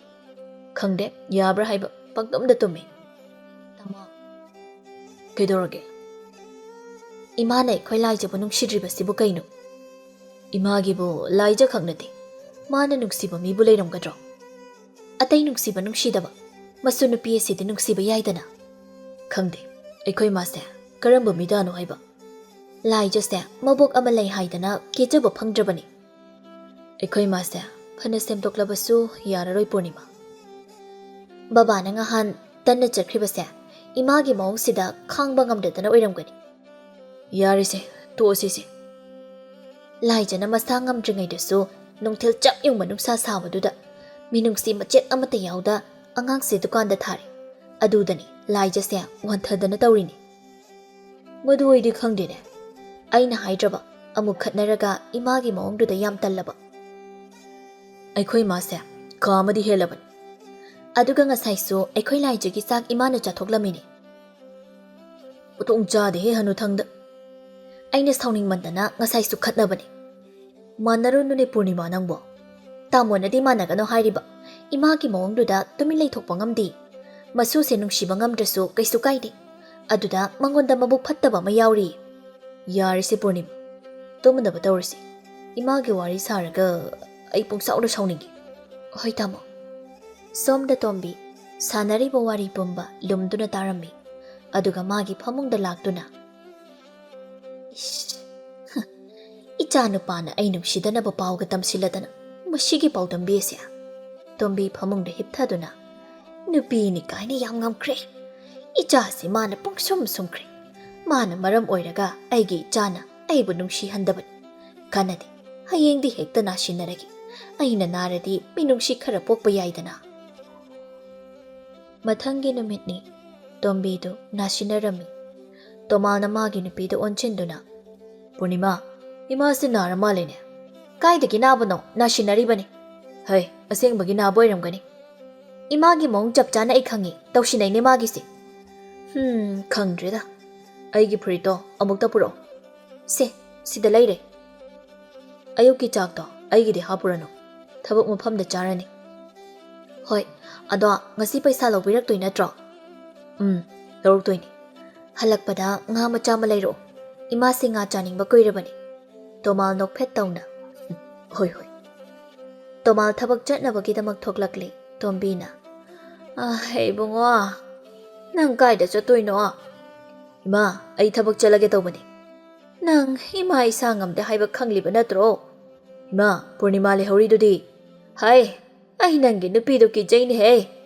ꯈꯪꯗꯦ, ꯌꯥꯕ꯭ꯔꯥ ꯍꯥꯏꯕ, ꯄꯪꯇꯨꯝꯗ ꯇꯨꯝꯃꯤ꯫" "ꯇꯥꯃꯣ꯫" "ꯀꯩꯗꯧꯔꯒꯦ?" "ꯏꯃꯥꯅ ꯑꯩꯈꯣꯏ ꯂꯥꯏꯖꯕꯨ ꯅꯨꯡꯁꯤꯗ꯭ꯔꯤꯕꯁꯤꯕꯨ ꯀꯩꯅꯣ? ꯏꯃꯥꯒꯤꯕꯨ ꯂꯥꯏꯖ ꯈꯛ ꯅꯠꯇꯦ, ꯃꯥꯅ ꯅꯨꯡꯁꯤꯕ ꯃꯤꯕꯨ ꯂꯩꯔꯝꯒꯗ꯭ꯔꯣ? ꯑꯇꯩ ꯅꯨꯡꯁꯤꯕ ꯅꯨꯡꯁꯤꯗꯕ, ꯃꯁꯨ ꯅꯨꯄꯤ ꯑꯁꯤꯗꯤ ꯅꯨꯡꯁꯤꯕ ꯌꯥꯏꯗꯅ꯫" "ꯈꯪꯗꯦ, ꯑꯩꯈꯣꯏ ꯃꯥꯁꯦ ꯀꯔꯝꯕ ꯃꯤꯗꯥꯅꯣ ꯍꯥꯏꯕ꯫ ꯂꯥꯏꯖꯁꯦ ꯃꯕꯣꯛ ꯑꯃ ꯂꯩ ꯍꯥꯏꯗꯅ ꯀꯦꯖꯕ ꯐꯪꯗ꯭ꯔꯕꯅꯤ꯫ ꯑꯩꯈꯣꯏ ꯃꯥꯁꯦ ꯐꯅ ꯁꯦꯝꯗꯣꯛꯂꯕꯁꯨ ꯌꯥꯔꯔꯣꯏ ꯄꯨꯔꯅꯤꯃꯥ꯫ ꯕꯕꯥꯅ ꯉꯍꯥꯟ ꯇꯟꯅ ꯆꯠꯈ꯭ꯔꯤꯕꯁꯦ ꯏꯃꯥꯒꯤ ꯃꯑꯣꯡꯁꯤꯗ ꯈꯥꯡꯕ ꯉꯝꯗꯗꯅ ꯑꯣꯏꯔꯝꯒꯅꯤ꯫" "ꯌꯥꯔꯦꯁꯦ, ꯇꯣꯛꯑꯁꯤꯁꯦ꯫" ꯂꯥꯏꯖꯅ ꯃꯁꯥ ꯉꯝꯗ꯭ꯔꯤꯉꯩꯗꯁꯨ ꯅꯨꯡꯊꯤꯜ ꯆꯞ ꯌꯨꯡꯕ ꯅꯨꯡꯁꯥ ꯁꯥꯕꯗꯨꯗ ꯃꯤꯅꯨꯡꯁꯤ ꯃꯆꯦꯠ ꯑꯃꯠꯇ ꯌꯥꯎꯗ ꯑꯉꯥꯡꯁꯦ ꯗꯨꯀꯥꯟꯗ ꯊꯥꯔꯦ꯫ ꯑꯗꯨꯗꯅꯤ ꯂꯥꯏꯖꯁꯦ ꯋꯥꯟꯊꯗꯅ ꯇꯧꯔꯤꯅꯤ꯫ "ꯃꯗꯨ ꯑꯩꯗꯤ ꯈꯪꯗꯦꯅꯦ꯫ ꯑꯩꯅ ꯍꯥꯏꯗ꯭ꯔꯕ, ꯑꯃꯨꯛ ꯈꯠꯅꯔꯒ ꯏꯃꯥꯒꯤ ꯃꯑꯣꯡꯗꯨꯗ ꯌꯥꯝ ꯇꯜꯂꯕ꯫" "ꯑꯩꯈꯣꯏ ꯃꯥꯁꯦ ꯀꯥ ꯑꯃꯗꯤ ꯍꯦꯜꯂꯕꯅꯤ꯫ ꯑꯗꯨꯒ ꯉꯁꯥꯏꯁꯨ ꯑꯩꯈꯣꯏ ꯂꯥꯏꯖꯒꯤ ꯆꯥꯛ ꯏꯃꯥꯅ ꯆꯥꯊꯣꯛꯂꯝꯃꯤꯅꯦ꯫" "ꯈꯨꯗꯣꯡ ꯆꯥꯗꯦꯍꯦ ꯍꯅꯨꯊꯪꯗ꯫" ꯑꯩꯅ ꯁꯥꯎꯅꯤꯡꯃꯟꯗꯅ ꯉꯁꯥꯏꯁꯨ ꯈꯠꯅꯕꯅꯦ꯫ "ꯃꯥꯟꯅꯔꯨꯅꯨꯅꯦ ꯄꯨꯔꯅꯤꯃꯥ ꯅꯪꯕꯣ꯫ ꯇꯥꯃꯣꯅꯗꯤ ꯃꯥꯟꯅꯒꯅꯣ ꯍꯥꯏꯔꯤꯕ, ꯏꯃꯥꯒꯤ ꯃꯑꯣꯡꯗꯨꯗ ꯇꯨꯃꯤꯟ ꯂꯩꯊꯣꯛꯄ ꯉꯝꯗꯦ꯫ ꯃꯁꯨꯁꯦ ꯅꯨꯡꯁꯤꯕ ꯉꯝꯗ꯭ꯔꯁꯨ ꯀꯩꯁꯨ ꯀꯥꯏꯗꯦ꯫ ꯑꯗꯨꯗ ꯃꯉꯣꯟꯗ ꯃꯕꯨꯛ ꯐꯠꯇꯕ ꯑꯃ ꯌꯥꯎꯔꯤ꯫ ꯌꯥꯔꯦꯁꯦ ꯄꯨꯔꯅꯤꯃꯥ, ꯇꯨꯝꯅꯕ ꯇꯧꯔꯁꯤ꯫ ꯏꯃꯥꯒꯤ ꯋꯥꯔꯤ ꯁꯥꯔꯒ ꯑꯩ ꯄꯨꯡꯁꯥꯎꯗ ꯁꯥꯎꯅꯤꯡꯉꯤ꯫ ꯍꯣꯏ ꯇꯥꯃꯣ꯫ ꯁꯣꯝꯗ ꯇꯣꯝꯕꯤ ꯁꯥꯟꯅꯔꯤꯕ ꯋꯥꯔꯤ ꯄꯨꯝꯕ ꯂꯨꯝꯗꯨꯅ ꯇꯥꯔꯝꯃꯤ꯫ ꯑꯗꯨꯒ ꯃꯥꯒꯤ ꯐꯃꯨꯡꯗ ꯂꯥꯛꯇꯨꯅ, "ꯏꯁ, ꯍ, ꯏꯆꯥ ꯅꯨꯄꯥꯅ ꯑꯩ ꯅꯨꯡꯁꯤꯗꯅꯕ ꯄꯥꯎꯒ ꯇꯝꯁꯤꯜꯂꯗꯅ ꯃꯁꯤꯒꯤ ꯄꯥꯎꯗꯝꯕꯤ ꯑꯁꯦ?" ꯇꯣꯝꯕꯤ ꯐꯃꯨꯡꯗ ꯍꯤꯞꯊꯗꯨꯅ, "ꯅꯨꯄꯤꯅꯤ ꯀꯥꯏꯅ ꯌꯥꯝ ꯉꯝꯈ꯭ꯔꯦ꯫ ꯏꯆꯥꯁꯤ ꯃꯥꯅ ꯄꯨꯡꯁꯨꯝ ꯁꯨꯝꯈ꯭ꯔꯦ꯫ ꯃꯥꯅ ꯃꯔꯝ ꯑꯣꯏꯔꯒ ꯑꯩꯒꯤ ꯏꯆꯥꯅ ꯑꯩꯕꯨ ꯅꯨꯡꯁꯤꯍꯟꯗꯕꯅꯤ꯫ ꯀꯥꯟꯅꯗꯦ, ꯍꯌꯦꯡꯗꯤ ꯍꯦꯛꯇ ꯅꯥꯁꯤꯟꯅꯔꯒꯦ꯫ ꯑꯩꯅ ꯅꯥꯔꯗꯤ ꯃꯤꯅꯨꯡꯁꯤ ꯈꯔ ꯄꯣꯛꯄ ꯌꯥꯏꯗꯅ꯫" ꯃꯊꯪꯒꯤ ꯅꯨꯃꯤꯠꯅꯤ꯫ ꯇꯣꯝꯕꯤꯗꯨ ꯅꯥꯁꯤꯟꯅꯔꯝꯃꯤ꯫ ꯇꯣꯃꯥꯜꯅ ꯃꯥꯒꯤ ꯅꯨꯄꯤꯗ ꯑꯣꯟꯁꯤꯟꯗꯨꯅ, "ꯄꯨꯔꯅꯤꯃꯥ, ꯏꯃꯥꯁꯤ ꯅꯥꯔ ꯃꯥꯜꯂꯦꯅꯦ꯫ ꯀꯥꯏꯗꯒꯤ ꯅꯥꯕꯅꯣ? ꯅꯥꯁꯤꯟꯅꯔꯤꯕꯅꯤ꯫ ꯍꯩ, ꯑꯁꯦꯡꯕꯒꯤ ꯅꯥꯕ ꯑꯣꯏꯔꯝꯒꯅꯤ꯫ ꯏꯃꯥꯒꯤ ꯃꯑꯣꯡ ꯆꯞ ꯆꯥꯅ ꯑꯩ ꯈꯪꯉꯤ꯫ ꯇꯧꯁꯤꯟꯅꯩꯅꯦ ꯃꯥꯒꯤꯁꯦ꯫ ꯍꯨꯝ, ꯈꯪꯗ꯭ꯔꯦꯗ꯫ ꯑꯩꯒꯤ ꯐꯨꯔꯤꯠꯇꯣ ꯑꯃꯨꯛꯇ ꯄꯨꯔꯛꯑꯣ꯫ ꯁꯦ, ꯁꯤꯗ ꯂꯩꯔꯦ꯫ ꯑꯌꯨꯛꯀꯤ ꯆꯥꯛꯇꯣ ꯑꯩꯒꯤꯗꯤ ꯍꯥꯞꯄꯨꯔꯅꯨ꯫ ꯊꯕꯛ ꯃꯐꯝꯗ ꯆꯥꯔꯅꯤ꯫" "ꯍꯣꯏ, ꯑꯗꯣ ꯉꯁꯤ ꯄꯩꯁꯥ ꯂꯧꯕꯤꯔꯛꯇꯣꯏ ꯅꯠꯇ꯭ꯔꯣ?" "ꯎꯝ, ꯂꯧꯔꯛꯇꯣꯏꯅꯤ꯫" "ꯍꯜꯂꯛꯄꯗ ꯉꯥ ꯃꯆꯥ ꯑꯃ ꯂꯩꯔꯛꯑꯣ꯫ ꯏꯃꯥꯁꯤ ꯉꯥ ꯆꯥꯅꯤꯡꯕ ꯀꯨꯏꯔꯕꯅꯤ꯫" ꯇꯣꯃꯥꯜ ꯅꯣꯛꯐꯦꯠ ꯇꯧꯅ, "ꯍꯣꯏ, ꯍꯣꯏ꯫" ꯇꯣꯃꯥꯜ ꯊꯕꯛ ꯆꯠꯅꯕꯒꯤꯗꯃꯛ ꯊꯣꯛꯂꯛꯂꯤ꯫ ꯇꯣꯝꯕꯤꯅ, "ꯑꯥ, ꯏꯕꯨꯡꯉꯣ, ꯅꯪ ꯀꯥꯏꯗ ꯆꯠꯇꯣꯏꯅꯣ?" "ꯏꯃꯥ, ꯑꯩ ꯊꯕꯛ ꯆꯠꯂꯒꯦ ꯇꯧꯕꯅꯤ꯫" "ꯅꯪ ꯏꯃꯥ ꯏꯁꯥ ꯉꯝꯗꯦ ꯍꯥꯏꯕ ꯈꯪꯂꯤꯕ ꯅꯠꯇ꯭ꯔꯣ?" "ꯏꯃꯥ, ꯄꯨꯔꯅꯤꯃꯥ ꯂꯩꯍꯧꯔꯤꯗꯨꯗꯤ?" "ꯍꯥꯏ, ꯑꯩ ꯅꯪꯒꯤ ꯅꯨꯄꯤꯗꯣ ꯀꯤꯖꯩꯅꯦꯍꯦ꯫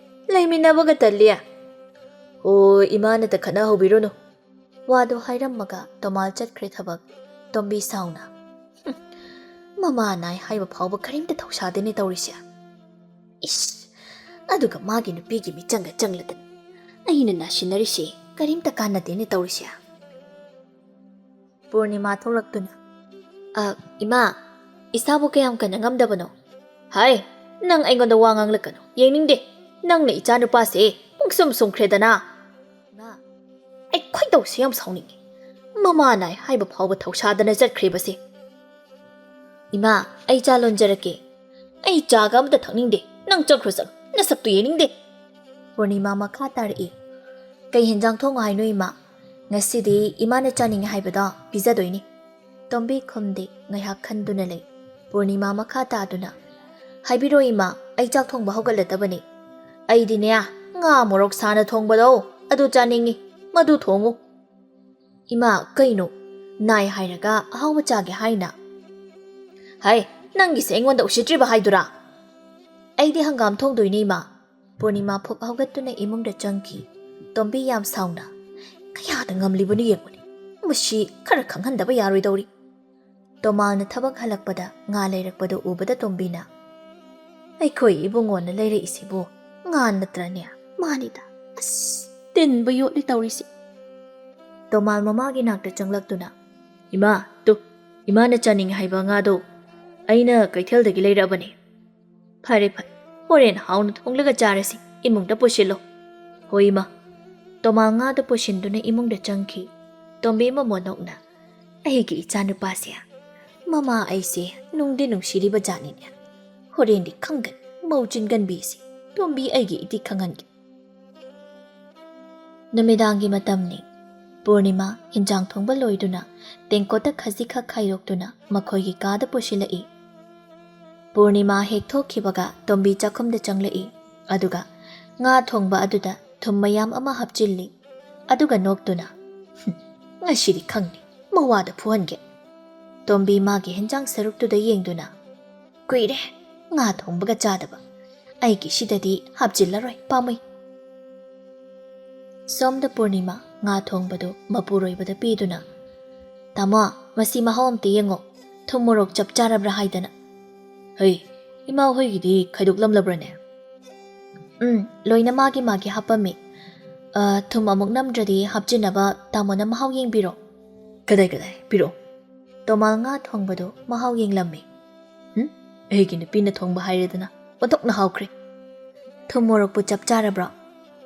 ꯂꯩꯃꯤꯟꯅꯕꯒ ꯇꯜꯂꯤ꯫ ꯑꯣ, ꯏꯃꯥꯅꯇ ꯈꯠꯅꯍꯧꯕꯤꯔꯨꯅꯨ꯫" ꯋꯥꯗꯣ ꯍꯥꯏꯔꯝꯃꯒ ꯇꯣꯃꯥꯜ ꯆꯠꯈ꯭ꯔꯦ ꯊꯕꯛ꯫ ꯇꯣꯝꯕꯤ ꯁꯥꯎꯅ, "ꯍꯨꯝ, ꯃꯃꯥ ꯅꯥꯏ ꯍꯥꯏꯕ ꯐꯥꯎꯕ ꯀꯔꯤꯝꯇ ꯊꯧꯁꯥꯗꯦꯅꯦ ꯇꯧꯔꯤꯁꯦ꯫ ꯏꯁ, ꯑꯗꯨꯒ ꯃꯥꯒꯤ ꯅꯨꯄꯤꯒꯤ ꯃꯤꯆꯪꯒ ꯆꯪꯂꯗꯅ ꯑꯩꯅ ꯅꯥꯁꯤꯟꯅꯔꯤꯁꯦ ꯀꯔꯤꯝꯇ ꯀꯥꯟꯅꯗꯦꯅꯦ ꯇꯧꯔꯤꯁꯦ꯫" ꯄꯨꯔꯅꯤꯃꯥ ꯊꯣꯛꯂꯛꯇꯨꯅ, "ꯑ, ꯏꯃꯥ, ꯏꯁꯥꯕꯨ ꯀꯌꯥꯝ ꯀꯟꯅ ꯉꯝꯗꯕꯅꯣ?" "ꯍꯥꯏ, ꯅꯪ ꯑꯩꯉꯣꯟꯗ ꯋꯥ ꯉꯥꯡꯂꯛꯀꯅꯨ, ꯌꯦꯡꯅꯤꯡꯗꯦ꯫ ꯅꯪꯅ ꯏꯆꯥ ꯅꯨꯄꯥꯁꯦ ꯄꯨꯡꯁꯨꯝ ꯁꯨꯝꯈ꯭ꯔꯦꯗꯅ꯫" "ꯏꯃꯥ, ꯑꯩ ꯈꯣꯏꯗꯧꯁꯦ ꯌꯥꯝ ꯁꯥꯎꯅꯤꯡꯉꯤ꯫ ꯃꯃꯥ ꯅꯥꯏ ꯍꯥꯏꯕ ꯐꯥꯎꯕ ꯊꯧꯁꯥꯗꯅ ꯆꯠꯈ꯭ꯔꯤꯕꯁꯦ꯫" "ꯏꯃꯥ, ꯑꯩ ꯆꯥ ꯂꯣꯟꯖꯔꯛꯀꯦ꯫" "ꯑꯩ ꯆꯥꯒ ꯑꯃꯇ ꯊꯛꯅꯤꯡꯗꯦ꯫ "ꯅꯪ ꯆꯠꯈ꯭ꯔꯣ, ꯆꯠꯂꯣ, ꯅꯁꯛꯇꯨ ꯌꯦꯡꯅꯤꯡꯗꯦ"꯫ ꯄꯨꯔꯅꯤꯃꯥ ꯃꯈꯥ ꯇꯥꯔꯛꯏ, "ꯀꯩ ꯍꯦꯟꯖꯥꯡ ꯊꯣꯡꯉꯣ ꯍꯥꯏꯅꯣ ꯏꯃꯥ? ꯉꯁꯤꯗꯤ ꯏꯃꯥꯅ ꯆꯥꯅꯤꯡꯉꯦ ꯍꯥꯏꯕꯗꯣ ꯄꯤꯖꯗꯣꯏꯅꯤ"꯫ ꯇꯣꯝꯕꯤ ꯈꯨꯝꯗꯦ, ꯉꯥꯏꯍꯥꯛ ꯈꯟꯗꯨꯅ ꯂꯩ꯫ ꯄꯨꯔꯅꯤꯃꯥ ꯃꯈꯥ ꯇꯥꯗꯨꯅ, "ꯍꯥꯏꯕꯤꯔꯣ ꯏꯃꯥ, ꯑꯩ ꯆꯥꯛ ꯊꯣꯡꯕ ꯍꯧꯒꯠꯂꯗꯕꯅꯤ꯫ ꯑꯩꯗꯤꯅꯦ, ꯉꯥ ꯃꯣꯔꯣꯛ ꯁꯥꯅ ꯊꯣꯡꯕꯗꯣ ꯑꯗꯨ ꯆꯥꯅꯤꯡꯉꯤ, ꯃꯗꯨ ꯊꯣꯡꯉꯨ"꯫ "ꯏꯃꯥ, ꯀꯩꯅꯣ? ꯅꯥꯏ ꯍꯥꯏꯔꯒ ꯑꯍꯥꯎꯕ ꯆꯥꯒꯦ ꯍꯥꯏꯅ?" "ꯍꯩ, ꯅꯪꯒꯤꯁꯦ ꯑꯩꯉꯣꯟꯗ ꯎꯁꯤꯠꯇ꯭ꯔꯤꯕ ꯍꯥꯏꯗꯨꯔꯥ?" "ꯑꯩꯗꯤ ꯍꯪꯒꯥꯝ ꯊꯣꯡꯗꯣꯏꯅꯦ ꯏꯃꯥ"꯫ ꯄꯨꯔꯅꯤꯃꯥ ꯐꯨꯛ ꯍꯧꯒꯠꯇꯨꯅ ꯏꯃꯨꯡꯗ ꯆꯪꯈꯤ꯫ ꯇꯣꯝꯕꯤ ꯌꯥꯝ ꯁꯥꯎꯅ, "ꯀꯌꯥꯗ ꯉꯝꯂꯤꯕꯅꯣ ꯌꯦꯡꯉꯨꯅꯦ, ꯃꯁꯤ ꯈꯔ ꯈꯪꯍꯟꯗꯕ ꯌꯥꯔꯣꯏꯗꯧꯔꯤ"꯫ ꯇꯣꯃꯥꯜꯅ ꯊꯕꯛ ꯍꯜꯂꯛꯄꯗ ꯉꯥ ꯂꯩꯔꯛꯄꯗꯨ ꯎꯕꯗ ꯇꯣꯝꯕꯤꯅ, "ꯑꯩꯈꯣꯏ ꯏꯕꯨꯡꯉꯣꯅ ꯂꯩꯔꯛꯏꯁꯤꯕꯨ ꯉꯥ ꯅꯠꯇ꯭ꯔꯅꯦ? ꯃꯥꯅꯤꯗ, ꯑꯁ, ꯇꯤꯟꯕ ꯌꯣꯠꯂꯤ ꯇꯧꯔꯤꯁꯤ"꯫ ꯇꯣꯃꯥꯜ ꯃꯃꯥꯒꯤ ꯅꯥꯛꯇ ꯆꯪꯂꯛꯇꯨꯅ, "ꯏꯃꯥ, ꯇꯨ, ꯏꯃꯥꯅ ꯆꯥꯅꯤꯡꯉꯤ ꯍꯥꯏꯕ ꯉꯥꯗꯣ ꯑꯩꯅ ꯀꯩꯊꯦꯜꯗꯒꯤ ꯂꯩꯔꯛꯑꯕꯅꯦ"꯫ "ꯐꯔꯦ, ꯐꯔꯦ, ꯍꯣꯔꯦꯟ ꯍꯥꯎꯅ ꯊꯣꯡꯂꯒ ꯆꯥꯔꯁꯤ, ꯏꯃꯨꯡꯗ ꯄꯨꯁꯤꯜꯂꯣ"꯫ "ꯍꯣꯏ, ꯏꯃꯥ"꯫ ꯇꯣꯃꯥꯜ ꯉꯥꯗꯨ ꯄꯨꯁꯤꯟꯗꯨꯅ ꯏꯃꯨꯡꯗ ꯆꯪꯈꯤ꯫ ꯇꯣꯝꯕꯤ ꯃꯃꯣꯟ ꯅꯣꯛꯅ, "ꯑꯩꯒꯤ ꯏꯆꯥꯅꯨꯄꯥꯁꯦ, ꯃꯃꯥ ꯑꯩꯁꯦ ꯅꯨꯡꯗꯤ ꯅꯨꯡꯁꯤꯔꯤꯕ ꯖꯥꯠꯅꯤꯅꯦ꯫ ꯍꯣꯔꯦꯟꯗꯤ ꯈꯪꯒꯅꯤ, ꯃꯧ ꯆꯤꯟꯒꯟꯕꯤꯁꯦ꯫ ꯇꯣꯝꯕꯤ ꯑꯩꯒꯤ ꯏꯗꯤ ꯈꯪꯍꯟꯒꯦ"꯫ ꯅꯨꯃꯤꯗꯥꯡꯒꯤ ꯃꯇꯝꯅꯤ꯫ ꯄꯨꯔꯅꯤꯃꯥ ꯍꯤꯟꯖꯥꯡ ꯊꯣꯡꯕ ꯂꯣꯏꯗꯨꯅ ꯇꯦꯡꯀꯣꯠꯇ ꯈꯖꯤꯛꯈꯛ ꯈꯥꯏꯗꯣꯛꯇꯨꯅ ꯃꯈꯣꯏꯒꯤ ꯀꯥꯗ ꯄꯨꯁꯤꯜꯂꯛꯏ꯫ ꯄꯨꯔꯅꯤꯃꯥ ꯍꯦꯛ ꯊꯣꯛꯈꯤꯕꯒ ꯇꯣꯝꯕꯤ ꯆꯥꯛꯈꯨꯝꯗ ꯆꯪꯂꯛꯏ꯫ ꯑꯗꯨꯒ ꯉꯥ ꯊꯣꯡꯕ ꯑꯗꯨꯗ ꯊꯨꯝ ꯃꯌꯥꯝ ꯑꯃ ꯍꯥꯞꯆꯤꯜꯂꯤ꯫ ꯑꯗꯨꯒ ꯅꯣꯛꯇꯨꯅ, "ꯍꯨꯝ, ꯉꯁꯤꯗꯤ ꯈꯪꯅꯤ, ꯃꯋꯥꯗ ꯐꯨꯍꯟꯒꯦ"꯫ ꯇꯣꯝꯕꯤ ꯃꯥꯒꯤ ꯍꯦꯟꯖꯥꯡ ꯁꯔꯨꯛꯇꯨꯗ ꯌꯦꯡꯗꯨꯅ, "ꯀꯨꯏꯔꯦ ꯉꯥ ꯊꯣꯡꯕꯒ ꯆꯥꯗꯕ꯫ ꯑꯩꯒꯤꯁꯤꯗꯗꯤ ꯍꯥꯞꯆꯤꯜꯂꯔꯣꯏ, ꯄꯥꯝꯃꯨꯏ"꯫ ꯁꯣꯝꯗ ꯄꯨꯔꯅꯤꯃꯥ ꯉꯥ ꯊꯣꯡꯕꯗꯨ ꯃꯄꯨꯔꯣꯏꯕꯗ ꯄꯤꯗꯨꯅ, "ꯇꯥꯃꯣ, ꯃꯁꯤ ꯃꯍꯥꯎ ꯑꯝꯇ ꯌꯦꯡꯉꯣ, ꯊꯨꯝ ꯃꯣꯔꯣꯛ ꯆꯞ ꯆꯥꯔꯕ꯭ꯔꯥ ꯍꯥꯏꯗꯅ"꯫ "ꯍꯩ, ꯏꯃꯥ ꯍꯣꯏꯒꯤꯗꯤ ꯈꯥꯏꯗꯣꯛꯂꯝꯂꯕ꯭ꯔꯅꯦ?" "ꯎꯝ, ꯂꯣꯏꯅ ꯃꯥꯒꯤ ꯃꯥꯒꯤ ꯍꯥꯞꯄꯝꯃꯤ꯫ ꯑ, ꯊꯨꯝ ꯑꯃꯨꯛ ꯅꯝꯗ꯭ꯔꯗꯤ ꯍꯥꯞꯆꯤꯟꯅꯕ ꯇꯥꯃꯣꯅ ꯃꯍꯥꯎ ꯌꯦꯡꯕꯤꯔꯣ"꯫ "ꯀꯗꯥꯏ, ꯀꯗꯥꯏ? ꯄꯤꯔꯛꯑꯣ"꯫ ꯇꯣꯃꯥꯜ ꯉꯥ ꯊꯣꯡꯕꯗꯨ ꯃꯍꯥꯎ ꯌꯦꯡꯂꯝꯃꯤ꯫ "ꯎꯝ, ꯑꯩꯒꯤ ꯅꯨꯄꯤꯅ ꯊꯣꯡꯕ ꯍꯥꯏꯔꯦꯗꯅ, ꯑꯣꯟꯊꯣꯛꯅ ꯍꯥꯎꯈ꯭ꯔꯦ"꯫ "ꯊꯨꯝ ꯃꯣꯔꯣꯛꯄꯨ ꯆꯞ ꯆꯥꯔꯕ꯭ꯔꯣ?"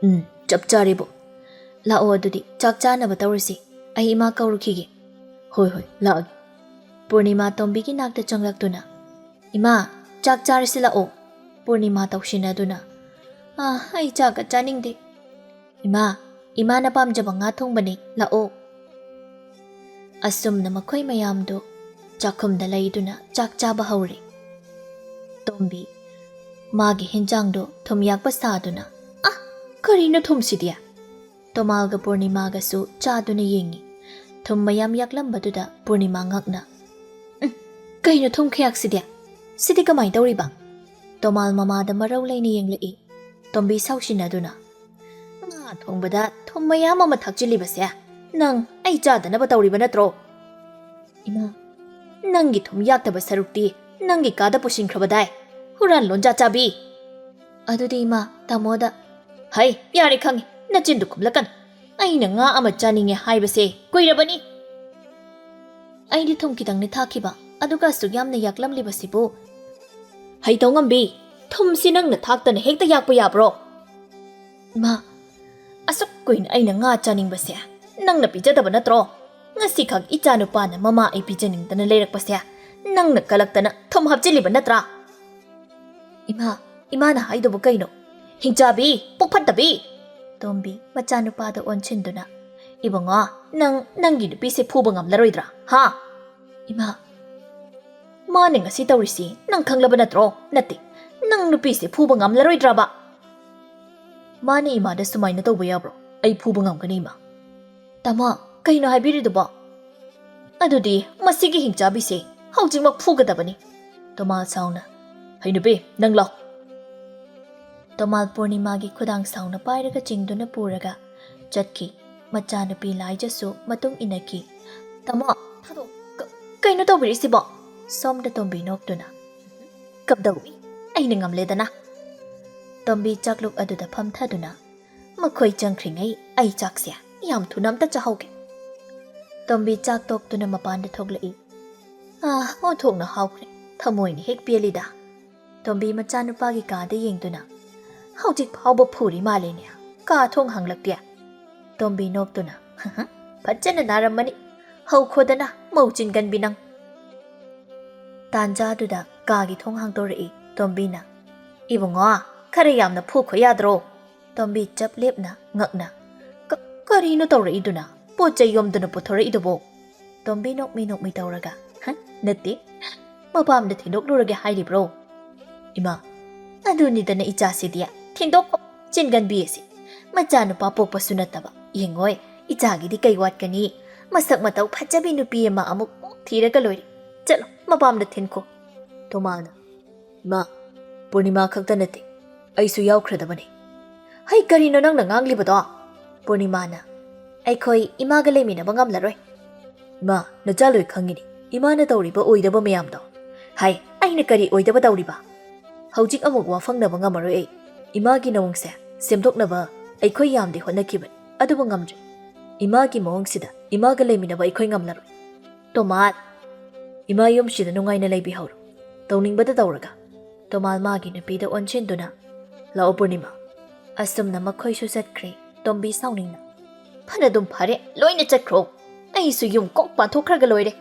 "ꯎꯝ, ꯆꯞ ꯆꯥꯔꯦꯕꯣ"꯫ "ꯂꯥꯛꯑꯣ, ꯑꯗꯨꯗꯤ ꯆꯥꯛ ꯆꯥꯅꯕ ꯇꯧꯔꯁꯤ꯫ ꯑꯩ ꯏꯃꯥ ꯀꯧꯔꯨꯈꯤꯒꯦ"꯫ "ꯍꯣꯏ, ꯍꯣꯏ, ꯂꯥꯛꯑꯒꯦ"꯫ ꯄꯨꯔꯅꯤꯃꯥ ꯇꯣꯝꯕꯤꯒꯤ ꯅꯥꯛꯇ ꯆꯪꯂꯛꯇꯨꯅ, "ꯏꯃꯥ, ꯆꯥꯛ ꯆꯥꯔꯁꯤ ꯂꯥꯛꯑꯣ"꯫ ꯄꯨꯔꯅꯤꯃꯥ ꯇꯧꯁꯤꯟꯅꯗꯨꯅ, "ꯑꯥ, ꯑꯩ ꯆꯥꯛꯀ ꯆꯥꯅꯤꯡꯗꯦ꯫ ꯏꯃꯥ, ꯏꯃꯥꯅ ꯄꯥꯝꯖꯕ ꯉꯥ ꯊꯣꯡꯕꯅꯤ, ꯂꯥꯛꯑꯣ꯫" ꯑꯁꯨꯝꯅ ꯃꯈꯣꯏ ꯃꯌꯥꯝꯗꯨ ꯆꯥꯛꯈꯨꯝꯗ ꯂꯩꯗꯨꯅ ꯆꯥꯛ ꯆꯥꯕ ꯍꯧꯔꯦ꯫ ꯇꯣꯝꯕꯤ ꯃꯥꯒꯤ ꯍꯦꯟꯖꯥꯡꯗꯣ ꯊꯨꯝ ꯌꯥꯛꯄ ꯁꯥꯗꯨꯅ, "ꯑ, ꯀꯔꯤꯅꯣ ꯊꯨꯝꯁꯤꯗꯤ?" ꯇꯣꯃꯥꯜꯒ ꯄꯨꯔꯅꯤꯃꯥꯒꯁꯨ ꯆꯥꯗꯨꯅ ꯌꯦꯡꯉꯤ꯫ ꯊꯨꯝ ꯃꯌꯥꯝ ꯌꯥꯛꯂꯝꯕꯗꯨꯗ ꯄꯨꯔꯅꯤꯃꯥ ꯉꯛꯅ, "ꯎꯝ, ꯀꯩꯅꯣ ꯊꯨꯝ ꯈꯌꯥꯛꯁꯤꯗꯤ? ꯁꯤꯗꯤ ꯀꯃꯥꯏ ꯇꯧꯔꯤꯕ?" ꯇꯣꯃꯥꯜ ꯃꯃꯥꯗ ꯃꯔꯧ ꯂꯩꯅ ꯌꯦꯡꯂꯛꯏ꯫ ꯇꯣꯝꯕꯤ ꯁꯥꯎꯁꯤꯟꯅꯗꯨꯅ, "ꯉꯥ ꯊꯣꯡꯕꯗ ꯊꯨꯝ ꯃꯌꯥꯝ ꯑꯃ ꯊꯥꯛꯆꯤꯜꯂꯤꯕꯁꯦ ꯅꯪ ꯑꯩ ꯆꯥꯗꯅꯕ ꯇꯧꯔꯤꯕ ꯅꯠꯇ꯭ꯔꯣ?" "ꯏꯃꯥ, ꯅꯪꯒꯤ ꯊꯨꯝ ꯌꯥꯛꯇꯕ ꯁꯔꯨꯛꯇꯤ ꯅꯪꯒꯤ ꯀꯥꯗ ꯄꯨꯁꯤꯟꯈ꯭ꯔꯕꯗꯥꯏ, ꯍꯨꯔꯥꯟ ꯂꯣꯟꯖꯥ ꯆꯥꯕꯤ!" "ꯑꯗꯨꯗꯤ ꯏꯃꯥ, ꯇꯥꯃꯣꯗ..." "ꯍꯩ, ꯌꯥꯔꯦ ꯈꯪꯉꯤ, ꯅꯆꯤꯟꯗꯨ ꯈꯨꯝꯂꯛꯀꯅꯨ꯫ ꯑꯩꯅ ꯉꯥ ꯑꯃ ꯆꯥꯅꯤꯡꯉꯦ ꯍꯥꯏꯕꯁꯦ ꯀꯨꯏꯔꯕꯅꯤ꯫ ꯑꯩꯗꯤ ꯊꯨꯝ ꯈꯤꯇꯪꯅꯤ ꯊꯥꯛꯈꯤꯕ, ꯑꯗꯨꯒ ꯑꯁꯨꯛ ꯌꯥꯝꯅ ꯌꯥꯛꯂꯝꯂꯤꯕꯁꯤꯕꯨ?" "ꯍꯩꯇꯧꯉꯝꯕꯤ, ꯊꯨꯝꯁꯤ ꯅꯪꯅ ꯊꯥꯛꯇꯅ ꯍꯦꯛꯇ ꯌꯥꯛꯄ ꯌꯥꯕ꯭ꯔꯣ?" "ꯏꯃꯥ, ꯑꯁꯨꯛ ꯀꯨꯏꯅ ꯑꯩꯅ ꯉꯥ ꯆꯥꯅꯤꯡꯕꯁꯦ ꯅꯪꯅ ꯄꯤꯖꯗꯕ ꯅꯠꯇ꯭ꯔꯣ? ꯉꯁꯤꯈꯛ ꯏꯆꯥꯅꯨꯄꯥꯅ ꯃꯃꯥ ꯑꯩ ꯄꯤꯖꯅꯤꯡꯗꯅ ꯂꯩꯔꯛꯄꯁꯦ ꯅꯪꯅ ꯀꯂꯛꯇꯅ ꯊꯨꯝ ꯍꯥꯞꯆꯤꯜꯂꯤꯕ ꯅꯠꯇ꯭ꯔꯥ?" "ꯏꯃꯥ, ꯏꯃꯥꯅ ꯍꯥꯏꯗꯨꯕꯨ ꯀꯩꯅꯣ? ꯍꯤꯡꯆꯥꯕꯤ, ꯄꯨꯛ ꯐꯠꯇꯕꯤ!" ꯇꯣꯝꯕꯤ ꯃꯆꯥꯅꯨꯄꯥꯗ ꯑꯣꯟꯁꯤꯟꯗꯨꯅ, "ꯏꯕꯨꯡꯉꯣ, ꯅꯪ ꯅꯪꯒꯤ ꯅꯨꯄꯤꯁꯦ ꯐꯨꯕ ꯉꯝꯂꯔꯣꯏꯗ꯭ꯔꯥ, ꯍꯥ?" "ꯏꯃꯥ, ꯃꯥꯅ ꯉꯁꯤ ꯇꯧꯔꯤꯁꯤ ꯅꯪ ꯈꯪꯂꯕ ꯅꯠꯇ꯭ꯔꯣ?" "ꯅꯠꯇꯦ, ꯅꯪ ꯅꯨꯄꯤꯁꯦ ꯐꯨꯕ ꯉꯝꯂꯔꯣꯏꯗ꯭ꯔꯕ?" "ꯃꯥꯅ ꯏꯃꯥꯗ ꯁꯨꯃꯥꯏꯅ ꯇꯧꯕ ꯌꯥꯕ꯭ꯔꯣ? ꯑꯩ ꯐꯨꯕ ꯉꯝꯒꯅꯤ, ꯏꯃꯥ꯫" "ꯇꯥꯃꯣ, ꯀꯩꯅꯣ ꯍꯥꯏꯕꯤꯔꯤꯗꯨꯕꯣ?" "ꯑꯗꯨꯗꯤ ꯃꯁꯤꯒꯤ ꯍꯤꯡꯆꯥꯕꯤꯁꯦ ꯍꯧꯖꯤꯛꯃꯛ ꯐꯨꯒꯗꯕꯅꯤ꯫" ꯇꯣꯃꯥꯜ ꯁꯥꯎꯅ, "ꯍꯩ ꯅꯨꯄꯤ, ꯅꯪ ꯂꯥꯎ꯫" ꯇꯣꯃꯥꯜ ꯄꯨꯔꯅꯤꯃꯥꯒꯤ ꯈꯨꯗꯥꯡ ꯁꯥꯎꯅ ꯄꯥꯏꯔꯒ ꯆꯤꯡꯗꯨꯅ ꯄꯨꯔꯒ ꯆꯠꯈꯤ꯫ ꯃꯆꯥꯅꯨꯄꯤ ꯂꯥꯏꯖꯁꯨ ꯃꯇꯨꯡ ꯏꯟꯅꯈꯤ꯫ "ꯇꯥꯃꯣ, ꯊꯥꯗꯣꯛ-, ꯀ-, ꯀꯩꯅꯣ ꯇꯧꯕꯤꯔꯤꯁꯤꯕꯣ?" ꯁꯣꯝꯗ ꯇꯣꯝꯕꯤ ꯅꯣꯛꯇꯨꯅ, "ꯀꯝꯗꯧꯏ? ꯑꯩꯅ ꯉꯝꯂꯦꯗꯅ꯫" ꯇꯣꯝꯕꯤ ꯆꯥꯛꯂꯨꯛ ꯑꯗꯨꯗ ꯐꯝꯊꯗꯨꯅ, "ꯃꯈꯣꯏ ꯆꯪꯈ꯭ꯔꯤꯉꯩ ꯑꯩ ꯆꯥꯛꯁꯦ ꯌꯥꯝ ꯊꯨꯅ ꯑꯝꯇ ꯆꯥꯍꯧꯒꯦ꯫" ꯇꯣꯝꯕꯤ ꯆꯥꯛ ꯇꯣꯛꯇꯨꯅ ꯃꯄꯥꯟꯗ ꯊꯣꯛꯂꯛꯏ꯫ "ꯑꯥ, ꯑꯣꯟꯊꯣꯛꯅ ꯍꯥꯎꯈ꯭ꯔꯦ꯫ ꯊꯃꯣꯏꯅ ꯍꯦꯛ ꯄꯦꯜꯂꯤꯗ꯫" ꯇꯣꯝꯕꯤ ꯃꯆꯥꯅꯨꯄꯥꯒꯤ ꯀꯥꯗ ꯌꯦꯡꯗꯨꯅ, "ꯍꯧꯖꯤꯛ ꯐꯥꯎꯕ ꯐꯨꯔꯤ ꯃꯥꯜꯂꯦꯅꯦ꯫ ꯀꯥ ꯊꯣꯡ ꯍꯥꯡꯂꯛꯇꯦ꯫" ꯇꯣꯝꯕꯤ ꯅꯣꯛꯇꯨꯅ, "ꯐꯖꯅ ꯅꯥꯔꯝꯃꯅꯤ꯫ ꯍꯧꯈꯣꯗꯅ, ꯃꯧ ꯆꯤꯟꯒꯟꯕꯤ ꯅꯪ꯫" ꯇꯥꯟꯖꯥꯗꯨꯗ ꯀꯥꯒꯤ ꯊꯣꯡ ꯍꯥꯡꯗꯣꯔꯛꯏ꯫ ꯇꯣꯝꯕꯤꯅ, "ꯏꯕꯨꯡꯉꯣ, ꯈꯔ ꯌꯥꯝꯅ ꯐꯨꯈꯣ ꯌꯥꯗ꯭ꯔꯣ?" ꯇꯣꯝꯕꯤ ꯆꯞ ꯂꯦꯞꯅ ꯉꯛꯅ, "ꯀ-, ꯀꯔꯤꯅꯣ ꯇꯧꯔꯛꯏꯗꯨꯅ? ꯄꯣꯠ ꯆꯩ ꯌꯣꯝꯗꯨꯅ ꯄꯨꯊꯣꯔꯛꯏꯗꯨꯕꯣ?" ꯇꯣꯝꯕꯤ ꯅꯣꯛꯃꯤ ꯅꯣꯛꯃꯤ ꯇꯧꯔꯒ, "ꯍ? ꯅꯠꯇꯦ, ꯃꯄꯥꯝꯗ ꯊꯤꯟꯗꯣꯛꯂꯨꯔꯒꯦ ꯍꯥꯏꯔꯤꯕ꯭ꯔꯣ?" "ꯏꯃꯥ, ꯑꯗꯨꯅꯤꯗꯅ ꯏꯆꯥꯁꯤꯗꯤ, ꯊꯤꯟꯗꯣꯛꯀꯣ, ꯆꯤꯟꯒꯟꯕꯤ ꯑꯁꯤ꯫ ꯃꯆꯥꯅꯨꯄꯥ ꯄꯣꯛꯄꯁꯨ ꯅꯠꯇꯕ, ꯌꯦꯡꯉꯣꯏ, ꯏꯆꯥꯒꯤꯗꯤ ꯀꯩ ꯋꯥꯠꯀꯅꯤ? ꯃꯁꯛ ꯃꯇꯧ ꯐꯖꯕꯤ ꯅꯨꯄꯤ ꯑꯃ ꯑꯃꯨꯛ ꯀꯣꯛ ꯊꯤꯔꯒ ꯂꯣꯏꯔꯦ꯫ ꯆꯠꯂꯣ, ꯃꯄꯥꯝꯗ ꯊꯤꯟꯈꯣ꯫" ꯇꯣꯃꯥꯅ, "ꯏꯃꯥ, ꯄꯨꯔꯅꯤꯃꯥ ꯈꯛꯇ ꯅꯠꯇꯦ, ꯑꯩꯁꯨ ꯌꯥꯎꯈ꯭ꯔꯗꯕꯅꯤ꯫" "ꯍꯩ, ꯀꯔꯤꯅꯣ ꯅꯪꯅ ꯉꯥꯡꯂꯤꯕꯗꯣ?" ꯄꯨꯔꯅꯤꯃꯥꯅ, "ꯑꯩꯈꯣꯏ ꯏꯃꯥꯒ ꯂꯩꯃꯤꯟꯅꯕ ꯉꯝꯂꯔꯣꯏ꯫" "ꯏꯃꯥ, ꯅꯆꯥ ꯂꯣꯏ ꯈꯪꯉꯤꯅꯤ, ꯏꯃꯥꯅ ꯇꯧꯔꯤꯕ ꯑꯣꯏꯗꯕ ꯃꯌꯥꯝꯗꯣ꯫" "ꯍꯥꯏ, ꯑꯩꯅ ꯀꯔꯤ ꯑꯣꯏꯗꯕ ꯇꯧꯔꯤꯕ? ꯍꯧꯖꯤꯛ ꯑꯃꯨꯛ ꯋꯥꯐꯪꯅꯕ ꯉꯝꯃꯔꯣꯏ ꯑꯩ꯫ ꯏꯃꯥꯒꯤ ꯅꯋꯡꯁꯦ ꯁꯦꯝꯗꯣꯛꯅꯕ ꯑꯩꯈꯣꯏ ꯌꯥꯝꯗꯤ ꯍꯣꯠꯅꯈꯤꯕꯅꯤ, ꯑꯗꯨꯕꯨ ꯉꯝꯗ꯭ꯔꯦ꯫ ꯏꯃꯥꯒꯤ ꯃꯑꯣꯡꯁꯤꯗ ꯏꯃꯥꯒ ꯂꯩꯃꯤꯟꯅꯕ ꯑꯩꯈꯣꯏ ꯉꯝꯂꯔꯣꯏ꯫ ꯇꯣꯃꯥꯜ, ꯏꯃꯥ ꯌꯨꯝꯁꯤꯗ ꯅꯨꯡꯉꯥꯏꯅ ꯂꯩꯕꯤꯍꯧꯔꯣ, ꯇꯧꯅꯤꯡꯕꯗ ꯇꯧꯔꯒ꯫" ꯇꯣꯃꯥꯜ ꯃꯥꯒꯤ ꯅꯨꯄꯤꯗ ꯑꯣꯟꯁꯤꯟꯗꯨꯅ, "ꯂꯥꯛꯑꯣ ꯄꯨꯔꯅꯤꯃꯥ꯫" ꯑꯁꯨꯝꯅ ꯃꯈꯣꯏꯁꯨ ꯆꯠꯈ꯭ꯔꯦ꯫ ꯇꯣꯝꯕꯤ ꯁꯥꯎꯅꯤꯡꯅ, "ꯐꯅꯗꯨꯝ ꯐꯔꯦ, ꯂꯣꯏꯅ ꯆꯠꯈ꯭ꯔꯣ꯫ ꯑꯩꯁꯨ ꯌꯨꯝ ꯀꯣꯛ ꯄꯥꯟꯊꯣꯛꯈ꯭ꯔꯒ ꯂꯣꯏꯔꯦ꯫